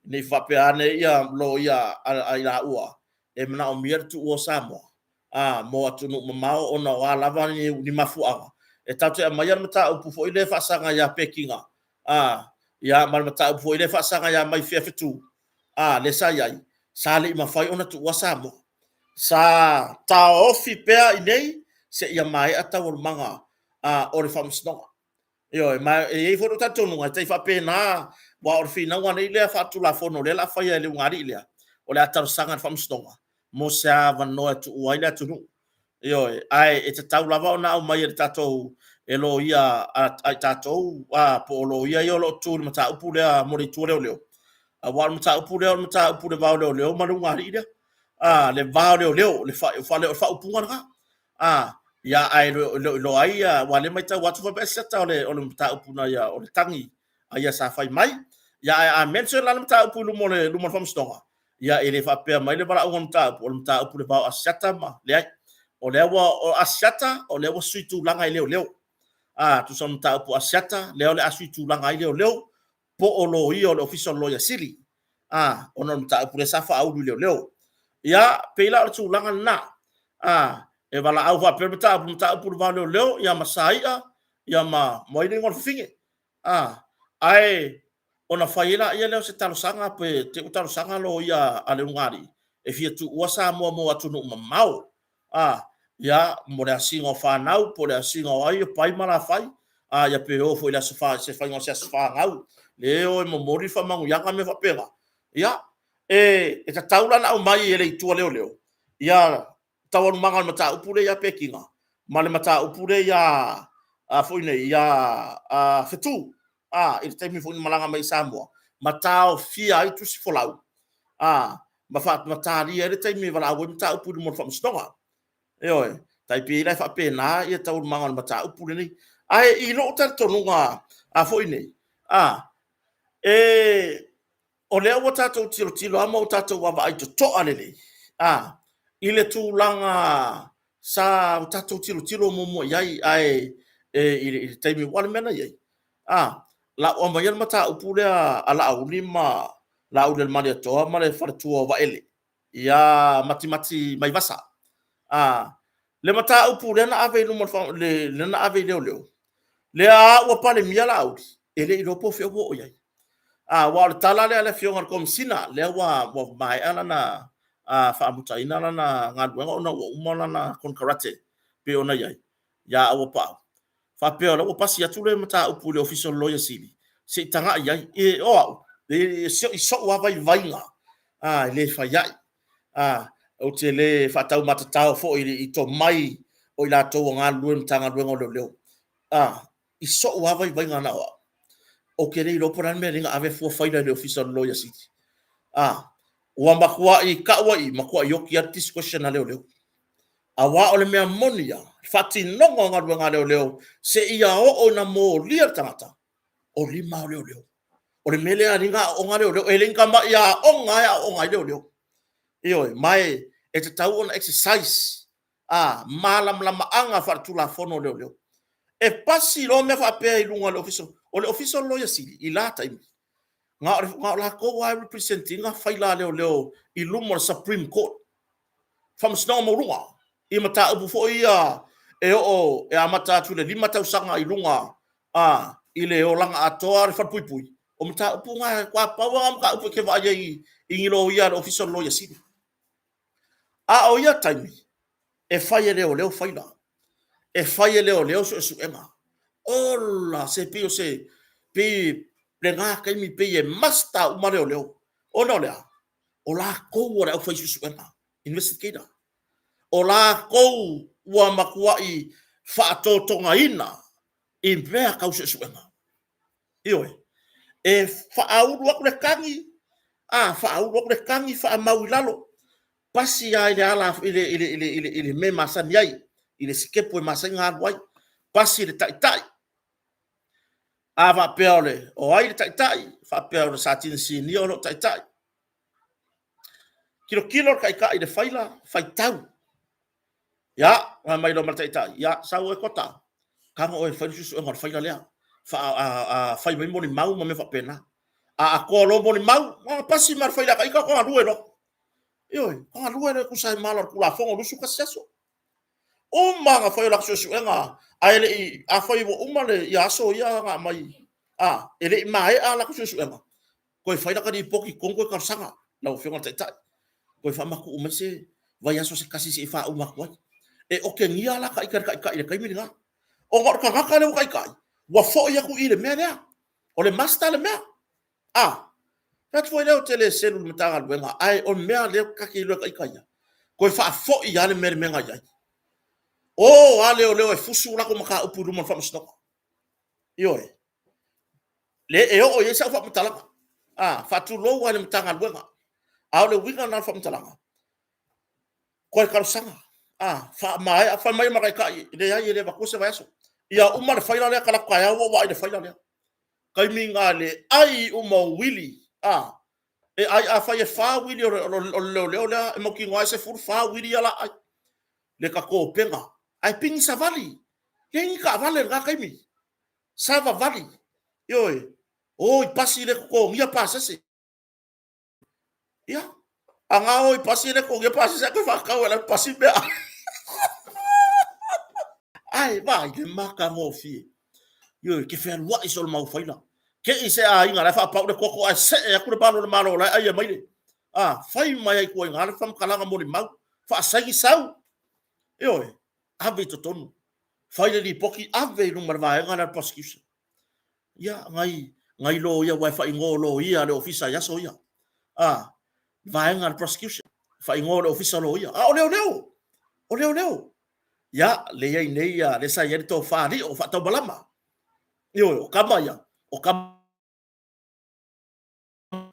ne i faapea ane loia a i laua e manaomia le tuua o Samoa mo atunuu mamao ona o a lava ni mafuaaga, e tatou te aumaia le mataupu foi lea e faasaga ia Petina ma le mataupu foi lea e faasaga ia Maifea Fetu, lea sa i ai, sa le i mafai ona tuua Samoa. Sa taofi pea i inei seia maea taualumaga o le faamasinoga. Ioe, ma e i ai foi lou talitonuga, e tai faapena, aua o le finauga nei lea faale-Tulafono o lea o le a faia e le ulugalii lea, o le a talosaga i le faamasinoga mo se avanoa e tuua ai le atunuu. Ioe, ae e tatau lava ona aumai e le tatou e loia a tatou po o loia ia o lo o tu i le mataupu lea mo le itu a leoleo, aua o le mataupu lea o le mataupu i le va o leoleo ma le ulugalii lea, le va o leoleo, le faaupuga lena. Ia ae le o iloa ai, aua o lea e matau atu fai mai asiata o le mataupu o le tagi a ia sa fai mai. Ia ae a mention la le mataupu i luma o le faamasinoga, ia e le faapea mai le valaauga o le mataupu, o le mataupu i le va o Asiata ma... leai. O lea ua, o Asiata, o lea ua sui tulaga i leoleo. A, tusa o le mataupu a Asiata, lea o le a sui tulaga ai leoleo, po o loia o le Ofisa o le Loia Sili, a, ona o le mataupu lea sa faaulu i leoleo. Ia, pei la o le tulaga lena, a, e valaau faapea le mataupu, mataupu i le va o leoleo, ia ma Saia, ia ma ai le igoa o le fafine. A, ae ona fai ai lea o se talosaga pe te i ua talosaga loia a le ulugalii e fia tuua Samoa mo atunuu mamao. A, Ia, mo le asiga o fanau, po o le asiga o ai, o pai ma lafai, a ia pe o foi i le aso fa, se faiga o se aso fanau, le o e momoli le faamanuiaga ma mea faapena. Ia, e tatau la ona aumai e le itu a leoleo ia taualumaga o le mataupu lea ia Pekina ma le mataupu lea ia a foi nei ia a Fetu a i le taimi foi na malaga mai i Samoa ma taofia ai tusi folau a ma fa ma talia ai le taimi e valaau ai mataupu i luma o le faamasinoga. Ioe, tai pei la e faapena ia taualumaga o le mataupu lenei. Ae i lou talitonuga a foi nei, a e o lea ua tatou tilotilo lava ma ua tatou vaavaai totoa lelei a i le tulaga sa o tatou tilotilo muamua i ai, ae i le taimi, aua o le mea na i ai, a lau aumaia le mataupu lea a Laauli ma Laaulialemalietoa ma le faletua o Vaele ia Matimati Vaivasa. A le mataupu lea na ave i luma o le, lea na ave i leoleo, lea ua palemia Laauli, e le iloa po o fea ua oo i ai. A aua o le tala lea a le Afioga i le Komesina, lea ua maea lana faamutaina lana galuega ona ua uma lana konekarate pei ona i ai ia Auapaau, faapea o la ua pasi atu le mataupu i le Ofisa o le Loia Sili se i tagai i ai. E, o au, i sou lava vaivaiga, e le fai ai. Ou te le faataumatatao foi i tomai o i latou o galulue i le Matagaluega o Leoleo. I sou lava vaivaiga na o au, ou te le iloa po o le a le mea e ala ai ona ave fua faila i le Ofisa o le Loia Sili. Ua matuai tau ai i i, matuai oti lava le discretion a leoleo. Aua o le mea moni lava, le faatinoga o galuega a leoleo seia oo ina molia le tagata, o lima o leoleo. O le mea lea e ala ai ona aooga leoleo, e le o ni tamai aoga lava e aooga ai leoleo. Ioe, ma e tatau ona exercise a malamalamaaga faaletulafono o leoleo. E pasi loa mea faapea i luga o le Ofisa, o le Ofisa o le Loia Sili i la taimi, na o latou lava e represent ina faila a leoleo i luma o le Supreme Court, Faamasinoga Maualuga, i mataupu foi ia e oo e amata atu i le 5 tausaga i luga a i le olaga atoa o le falepuipui. O mataupu na, e pau lava mataupu e te vaai ai i ni loia a le Ofisa o le Loia Sili. A o ia taimi, e fai e leoleo faila, e fai e leoleo suesuega. Ola, se pei o se, pei lena taimi pei e master uma leoleo. Ona o le a? O latou o le aufai suesuega, investigator. O latou ua matuai faatotogaina i mea tau suesuega. Ioe. E faaulu atu le tagi, a, faaulu atu le tagi, faamau i lalo, pasi lava i le ala i le, i le, i le, i le, i le mea e masani ai, i le sitepu e masani ona alu ai, pasi le taitai. A faapea o le, o ai le taitai? Faapea o le Satini Sinia o lo o taitai. Tilotilo le taitai i le faila, faitau. Ia, fai mai loa ma le taitai, ia, sau oe Kota, tago oe e fai le suesuega o le faila lea. Fa, a, a, fai mai molimau ma mea faapena. A atoa loa molimau, ona pasi ma le faila a ita, galue loa. Ioe, galue loa e tusa ai ma ala o le Tulafono 21 aso. Uma ona fai o latou suesuega, ae le i, afai ua uma le, ia aso ia na aumai, a, e le i maea a latou suesuega, toe fai lata lipoti i totonu toe talosaga, lau Afioga i le Taitai, toe faamatuu mai se vaiaso se tasi se i faauma atu ai. E otegia la ta ita e le Taitai i le taimi lena. Ona o le tagata lea ua taitai, ua foi atu i i le mea lea. O le master le mea. A, fai atu foi lea ou te le selu i le Matagaluega, ae o le mea lea ta te iloa e ita ia, toe faafoi lava le mea i le mea na i ai. O a leoleo e fusu latou mataupu i luma o le Faamasinoga. Ioe. Le e oo i ai sau faamatalaga. A, faatulou lava i le Matagaluega. A o le uiga lena o le faamatalaga, toe talosaga, a, faamaea, fai mai ma taitai, leai e le avatua se vaiaso. Ia uma le faila lea, talaatu taeao ua ou vaai i le faila lea. Taimi lena le ai uma o uili, a, e ai, afai e 4 uili o le leoleo lea, e mautinoa lava e 14 uili ia la ai. Le tatopega, ae pigi savali, leai ni taavale i lena taimi. Savavali, ioe, o i pasi le totogia pasese. Ia, a na o i pasi le totogia pasese, ae toe faatau e la pasi mea. Ae vaai le matagofie. Ioe, ke fealuai solo mau faila. Ke i se aiga la e faapau le koko ae see atu le malu o le malo la e ai e mai le. A, fai mai ai tua i le whamakalaga molimau. Faasaini sau. Ioe. Ave i totonu. Fai le lipoti, ave i luma o le vaega lea a le prosecution. Ia, nai, nai loia, aua e faaigoa o loia a le ofisa i aso ia. A, vaega a le prosecution, faaigoa o le ofisa o loia. A o leoleo, o leoleo. Ia, le i ai nei, ia, le sa i ai le tofa alii o faataumalama. Ioe, o kama ia, o kama.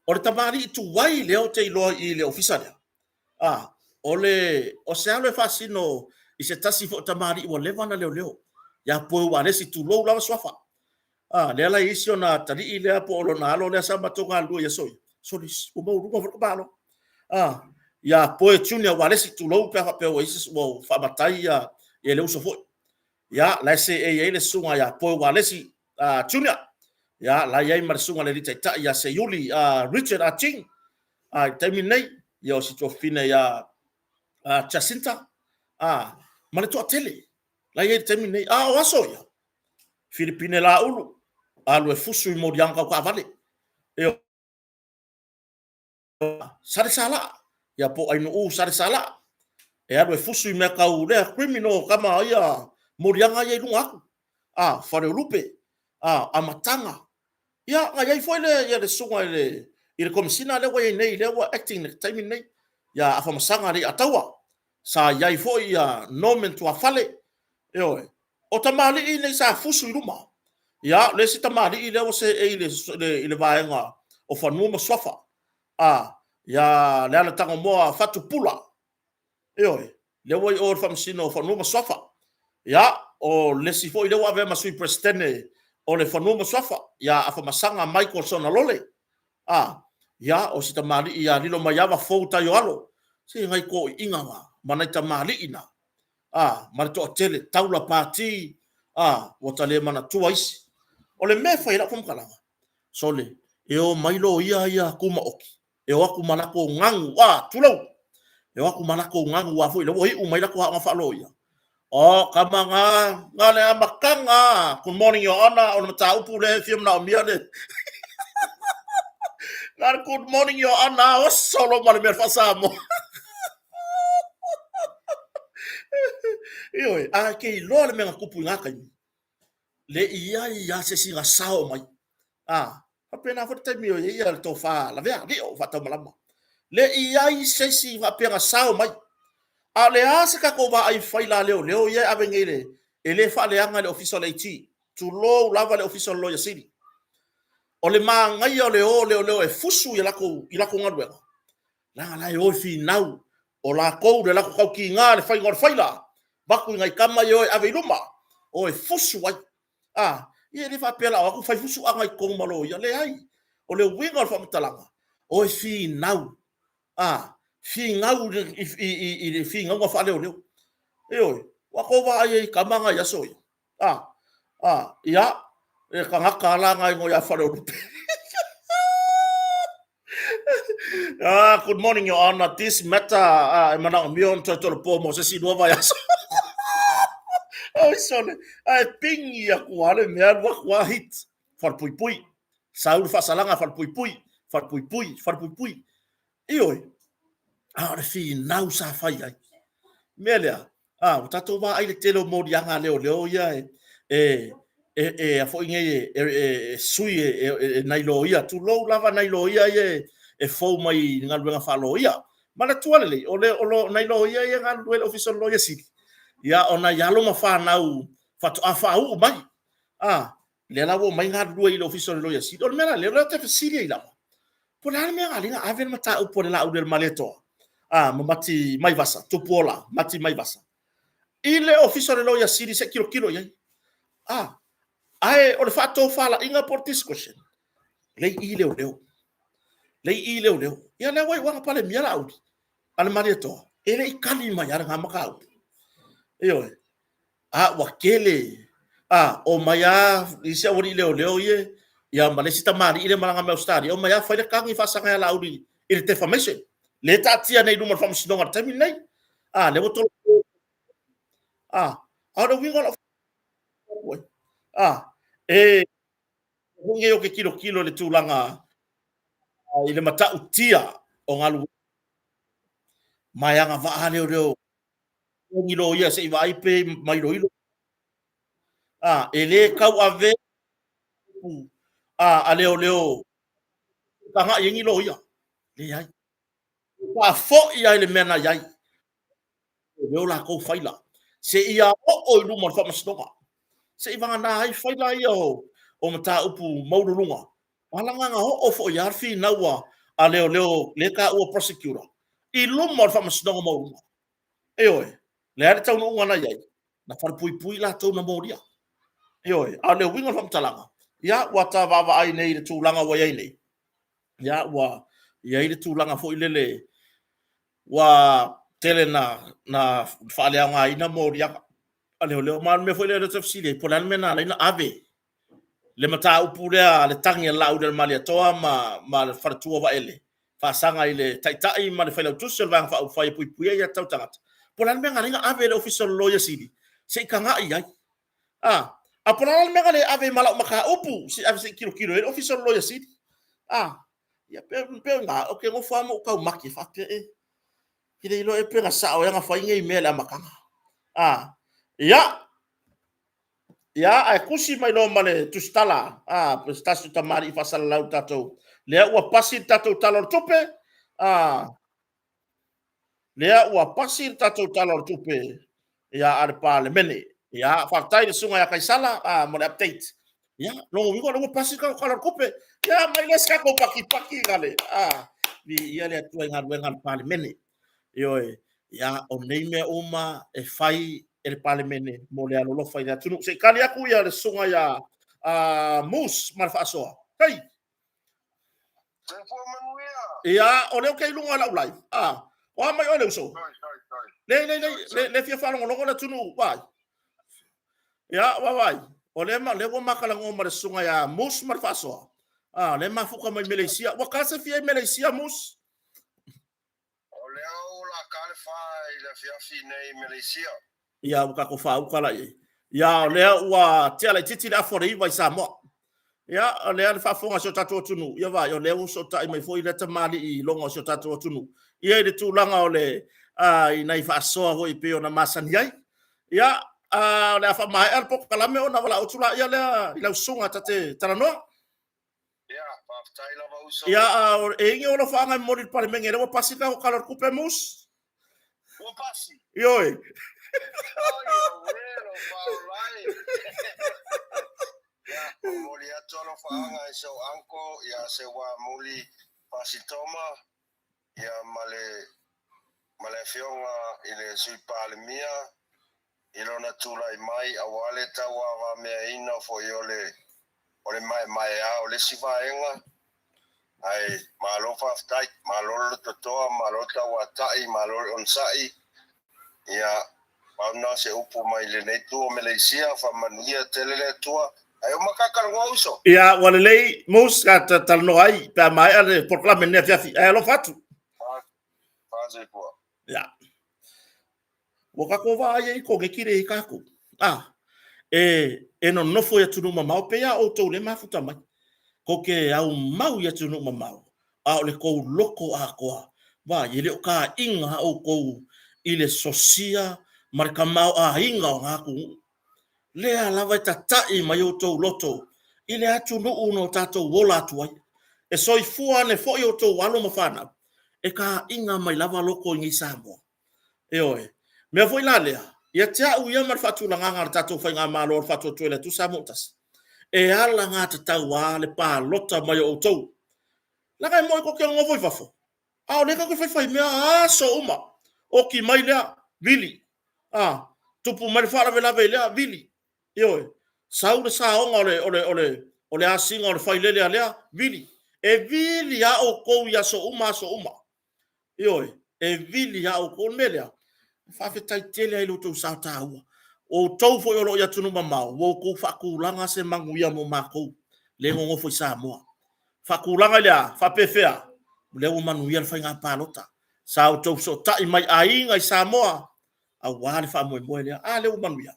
O le tamalii tuai lea ou te iloa i le ofisa lea, a, o le, o se alo e faasino i se tasi foi o tamalii ua leva ona leoleo, ia Poeualesi, tulou lava suafa. A, lea la e i ai si ona atalii lea po o lona alo lea sa matou galulue i aso ia, sole, ua maualuga foi le tamaloa. A, ia Poe Junior Ualesi, tulou pe a faapea ua i ai se, ua faamatai ia le uso foi. Ia, la e seei ai le susuga ia Poeualesi Junior, ia, la e i ai ma le susuga i le Alii Taitai ia Seiuli Richard Ah Ching, i le taimi lenei, ia o si tuafafine ia Jacinta, ma le toatele, la e i ai i le taimi lenei. A o aso ia, Filipine Laulu, alu e fusu i moliaga tau taavale. Salesalaa, ia po o Ainuu Salesalaa, e alu e fusu i mea tau lea criminal kama ia moliaga ia i luga atu, a, Faleulupe, a, Amataga. Ia, na i ai foi le, ia le susuga i le, i le Komesina lea ua i ai nei, lea ua acting i le taimi lenei, ia Afamasaga Leiataua, sa i ai foi ia Norman Tuafale, ioe, o tamalii nei sa fusu i luma. Ia, o le isi tamalii lea ua seei i le vaega o Fanua ma Suafa, a, ia Leala Tagomoa Fatupula, ioe, lea ua i o i le Faamasino o Fanua ma Suafa. Ia, o le isi foi lea ua avea ma Sui Peresetene o le Fanua ma Suafa, ia Afamasaga Michael Sonalole, a, ia, o si tamalii ia Lilomaiava Fou Taioalo, se nai toeaiina na, ma nai tamalii na, a, ma le toatele, taula pati, a, ua ta le manatua isi. O le mea e fai ai lau faamatalaga, sole, e o mai loia ia tumaoti, e o atu ma latou ganu, a, tulou, e o atu ma latou ganu, aua foi o lea ua iu mai latou aoga faaloia. O, kama na, na le amataga, good morning your honor, o le mataupu lea e fia manaomia le, na le good morning your honor, oso lo ma le mea faa-Samoa. Ioe, a ke iloa le mea na tupu i ngā taimi, le i ai a se isi na sao mai. A, faapena foi le taimi o i ai ia le tofa lavea, lio, faataumalama. Le i ai se isi faapea na sao mai. A o le a se tatou vaai fai la leoleo ia e ave nei le, e le faaleaga i le ofisa o le AG. Tulou lava le ofisa o le Loia Sili. O le manaia o le o leoleo e fusu i latou, i latou galuega, leaga la e o e finau o latou le latou tautiga le faiga o le faila, avatu i nai tama ia e o e ave i luma, o e fusu ai. A, ia e le faapea la o atu fai fusuaga i totonu ma loia, leai. O le uiga o le faamatalaga, o e finau, a, finau i le finauga faaleoleo. Ioe, ua tou vaai ai i tama na i aso ia. A, a, ia, e tagata la na igoa ia Faleulupe. Ah, good morning, Your Honor. This matter, ah, e manaomia ona toe tolopo mo se isi lua vaiaso. Oi, sole, ae pingi aku lava le mea, alu aku lava hit. Falepuipui. Sau le faasalaga, falepuipui, falepuipui, falepuipui. Ioe, a o le finau sa fai ai. Mea lea, a, ua tatou vaai i le tele o moliaga a leoleo ia e, e, e, e a foi nei e, e, e sui e, e, e nai loia, tulou lava nai loia ia e, e fou mai i galuega faaloia. Manatua lelei, o, le, o lo, nai loia ia e galulue i le Ofisa o le Loia Sili, ia, o nai alo ma fanau faatoa faauu mai. A, lea la ua omai galulue i le Ofisa o le Loia Sili. O le mea la lea, o lea ou te fesili ai lava, po o le a le mea na ala ai ona ave le mataupu a le Laauli a le Malietoa, a, ma Mati Maivasa, Tupuola, Mati Maivasa, i le Ofisa o le Loia Sili se i tilotilo i ai. A, ae o le faatofalaiga po o le discretion, lei i leoleo. Lei i leoleo. Ia lea ua iu lava na Palemia Laauli a le Malietoa, e le i kali mai lava lena mataupu. Ioe. A ua tele, a, omai a isi aualii leoleo ia, ia ma le isi tamalii lea e malaga mai Ausetalia, omai a fai le tagi faasaga ia Laauli i le defamation, lea e taatia nei i luma o le Faamasinoga i le taimi lenei. A, lea ua tolopo. A, a o le uiga o lau fautuaga, a, e foi nei ou te tilotilo i le tulaga i le matautia o galuega ma e agavaa leoleo. Ni loia se i vaai pe mailoilo. A, e le tau ave a leoleo tagai ai ni loia. Leai. Faafoi ai le mea na i ai. Leoleo latou faila. Seia oo i luma o le faamasinoga. Se i vagana ai faila ia o mataupu maualuluga. Ala na oo foi lava le finau a leoleo lea e taua prosecutor i luma o le faamasinoga maualuluga. Ioe, le a le taunuuga na i ai, na falepuipui latou na molia. Ioe, a o le uiga o le faamatalaga, ia ua ta vaavaai nei i le tulaga ua i ai nei, ia ua i ai le tulaga foi lele ua tele na faaleaogaina moliaga a leoleo. Ma o le mea foi lea ou te fesili ai, po o le a le mea na ala ai ona ave le mataupu lea a le tagi a le Laauli a le Malietoa ma le faletua o Vaele, faasaga i le Taitai ma le Failautusi o le Vaega Faaupufai e Puipuia Aia Tatau Tagata, po o le a le mea na ala ai ona ave i le Ofisa o le Loia Sili se i tagai ai. A, a po o le a le mea na le ave ai ma lau mataupu se i ave se i tilotilo i ai le Ofisa o le Loia Sili. A, ia pei o i ina, ou te nofo lava ma ou taumate faapea, e, e le iloa ea pe na sao ea ona fai nei mea i le amataga. A, ia, Ia, ae tusi mai loa ma le tusitala a se tasi o tamalii faasalalau i le tatou, lea ua pasi le tatou Tala o le Tupe, a, lea ua pasi le tatou Tala o le Tupe, ia, a le Palemene. Ia, faafetai i le Susuga ia Kaisala a, mo le update. Ia, lona uiga o lea ua pasi le tatou Tala o le Tupe. Ia, aumai lea se tatou patipati na le, a, viia le Atua i galuega a le Palemene. Ioe, ia, o nei mea uma e fai e le Palemene mo le alolofa i le atunuu. Se i tali atu ia le susuga ia Moose ma le faasoa. Hei! Soifua manuia! Ia, o lea ou te i luga o lau live. Ah, o a mai oe le uso? Sorry, sorry, sorry. Le, le, le, le, le fia faalogologo le atunuu, vai. Ia, vaavaai. O lea, lea ua matalanoa ma le susuga ia Moose ma le faasoa. Ah, lea mafuta mai Meleisia. Ua ta se fia i Meleisia, Moose? O lea o la ka le fa i le afiafi nei i Meleisia. Ia, ua tatou faauka la i ai. Ia, o lea ua tea laitiiti le afu a le iva i Samoa. Ia, o lea le faafofoga a si o tatou atunuu. Ia vaai, o lea ua fesootai mai foi lea tamalii i loga o si o tatou atunuu. Ia, i le tulaga o le, i nai faasoa foi e pei ona masani ai. Ia, o le a faamaea le polokalame ona valaau atu laia lea i lau susuga ta te talanoa. Ia, faafetai lava uso. Ia, e i ai ni alofaaga e momoli i le Palemene, lea ua pasi le tatou Tala o le Tupe, Moose? Ua pasi? Ioe. Oi, auē, lou faaola e. Ia, momoli atu alofaaga i sou uncle ia Seuamuli Pasitoma, ia ma le ma le afioga i le Sui Palemia i lona tulai mai aua le tauavameaina foi o le o le maemaea o le isi vaega, ae malo faafetai, malo le lototoa, malo le tauatai, malo le onosai. Ia, pau na o se upu mai lenei itu o Meleisia, faamanuia tele le Atua. Ae uma ka talanoa uso. Ia, ua lelei Moose ka talanoa ai pe a maea le polokalame i lenei afiafi. Ae alofa atu. Faasoifua. Ia. Ua tatou vaai ai i koneti lea i tatou. A, e, e nonofo i atunuu mamao, pei lava outou lea e mafuta mai. Kou te aumau i atunuu mamao, a o le tou loto atoa, vaai, e le o taina lava outou i le sosia ma le tamaoaiga o na atunuu. Lea lava e tatai mai outou loto i le atunuu na o tatou ola atu ai. E soifua ane foi outou alo ma fanau, e taina mai lava loto i nei Samoa. Ioe. Mea foi la lea, ia te au ia ma le faatulagaga a le tatou Faigamalo o le Faatuatua i le Atua Samoa ua Tasi, e alagatatau lava le palota mai o outou. Leaga e moni tou te nonofo i fafo, a o lea tou te faifaimea aso uma. Oti mai lea, vili. A, tupu mai le faalavelave i lea, vili. Ioe. Sau le saoga o le, o le, o le, o le asiga o le failele a lea, vili. E vili lava outou i aso uma aso uma. Ioe, e vili lava outou. O le mea lea, faafetai tele lava i lo outou sao taua. O outou foi o lo o i atunuu mamao, ua outou faatulaga se manuia mo matou lea e nonofo i Samoa. Faatulaga i le a? Faapefea? O lea ua manuia le faiga palota. Sa outou fesootai mai aiga i Samoa aua le faamoemoe lea. A lea ua manuia.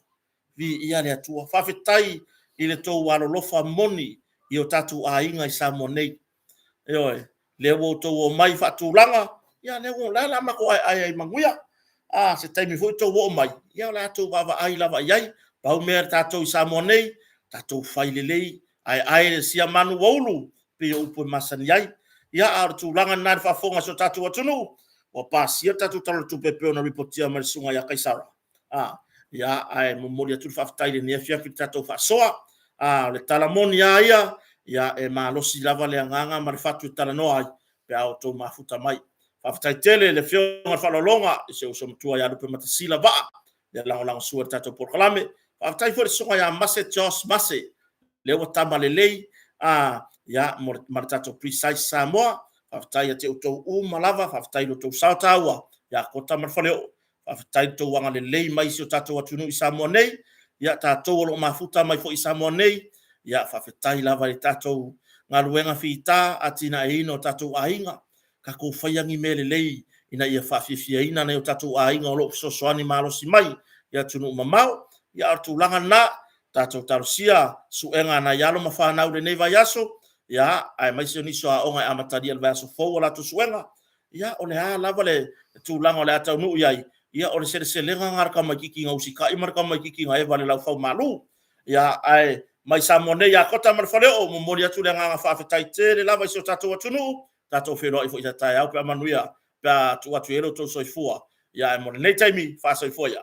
Viia le Atua. Faafetai i le tou alolofa moni i o tatou aiga i Samoa nei. Ioe, lea ua outou omai faatulaga, ia lea ua, lea la matou aeae ai manuia. A, se taimi foi tou oo mai, ia o le a tou vaavaai lava i ai. Pau mea tatou i Samoa nei, tatou fai lelei, aeae sia manu ua ulu, pei o upu e masani ai. Ia, a o le tulaga lena i le faafofoga a si o tatou atunuu, ua pasia le tatou Tala o le Tupe e pei ona ripotia mai e le Susuga ia Kaisara. A, ia, ae momoli atu le faafetai i lenei afiafi i le tatou faasoa. A, o le tala moni lava ia, ia e malosi lava le agaga ma le fatu e talanoa ai pe a outou mafuta mai. Faafetai tele i le Afioga i le Faaaloaloga i si ou uso matua ia Lupematasila Vaa le lagolagosua i le tatou polokalame. Faafetai foi i le Susuga ia Mase Josh Mase, lea ua tama lelei a, ia, ma le tatou Precise Samoa. Faafetai ia te outou uma lava, faafetai i lo outou sao taua ia Kota ma le Faleoo. Faafetai i lo outou agalelei mai i si o tatou atunuu i Samoa nei. Ia, tatou o lo o mafuta mai foi i Samoa nei, ia, faafetai lava i le tatou galuega fita, atinaeina o tatou aiga, tatou faia ni mea lelei ina ia faafiafiaina nai o tatou aiga o lo o fesoasoani malosi mai i atunuu mamao. Ia, a o le tulaga lena, tatou talosia suega a nai alo ma fanau i lenei vaiaso, ia, aemaise o nisi o aoga e amatalia i le vaiaso fou a latou suega. Ia, o le a lava le tulaga o le a taunuu i ai, ia o le seleselega lena a le tamaitiiti na usitai ma le tamaitiiti na eva i le laufaumalu. Ia, ae mai Samoa nei ia Kota ma le Faleoo, momoli atu le agaga faafetai tele lava i si o tatou atunuu, tatou feiloai foi i a taeao pe a manuia, pe a tuu atu i ai lo outou soifua. Ia, ae mo lenei taimi, faasoifua ia.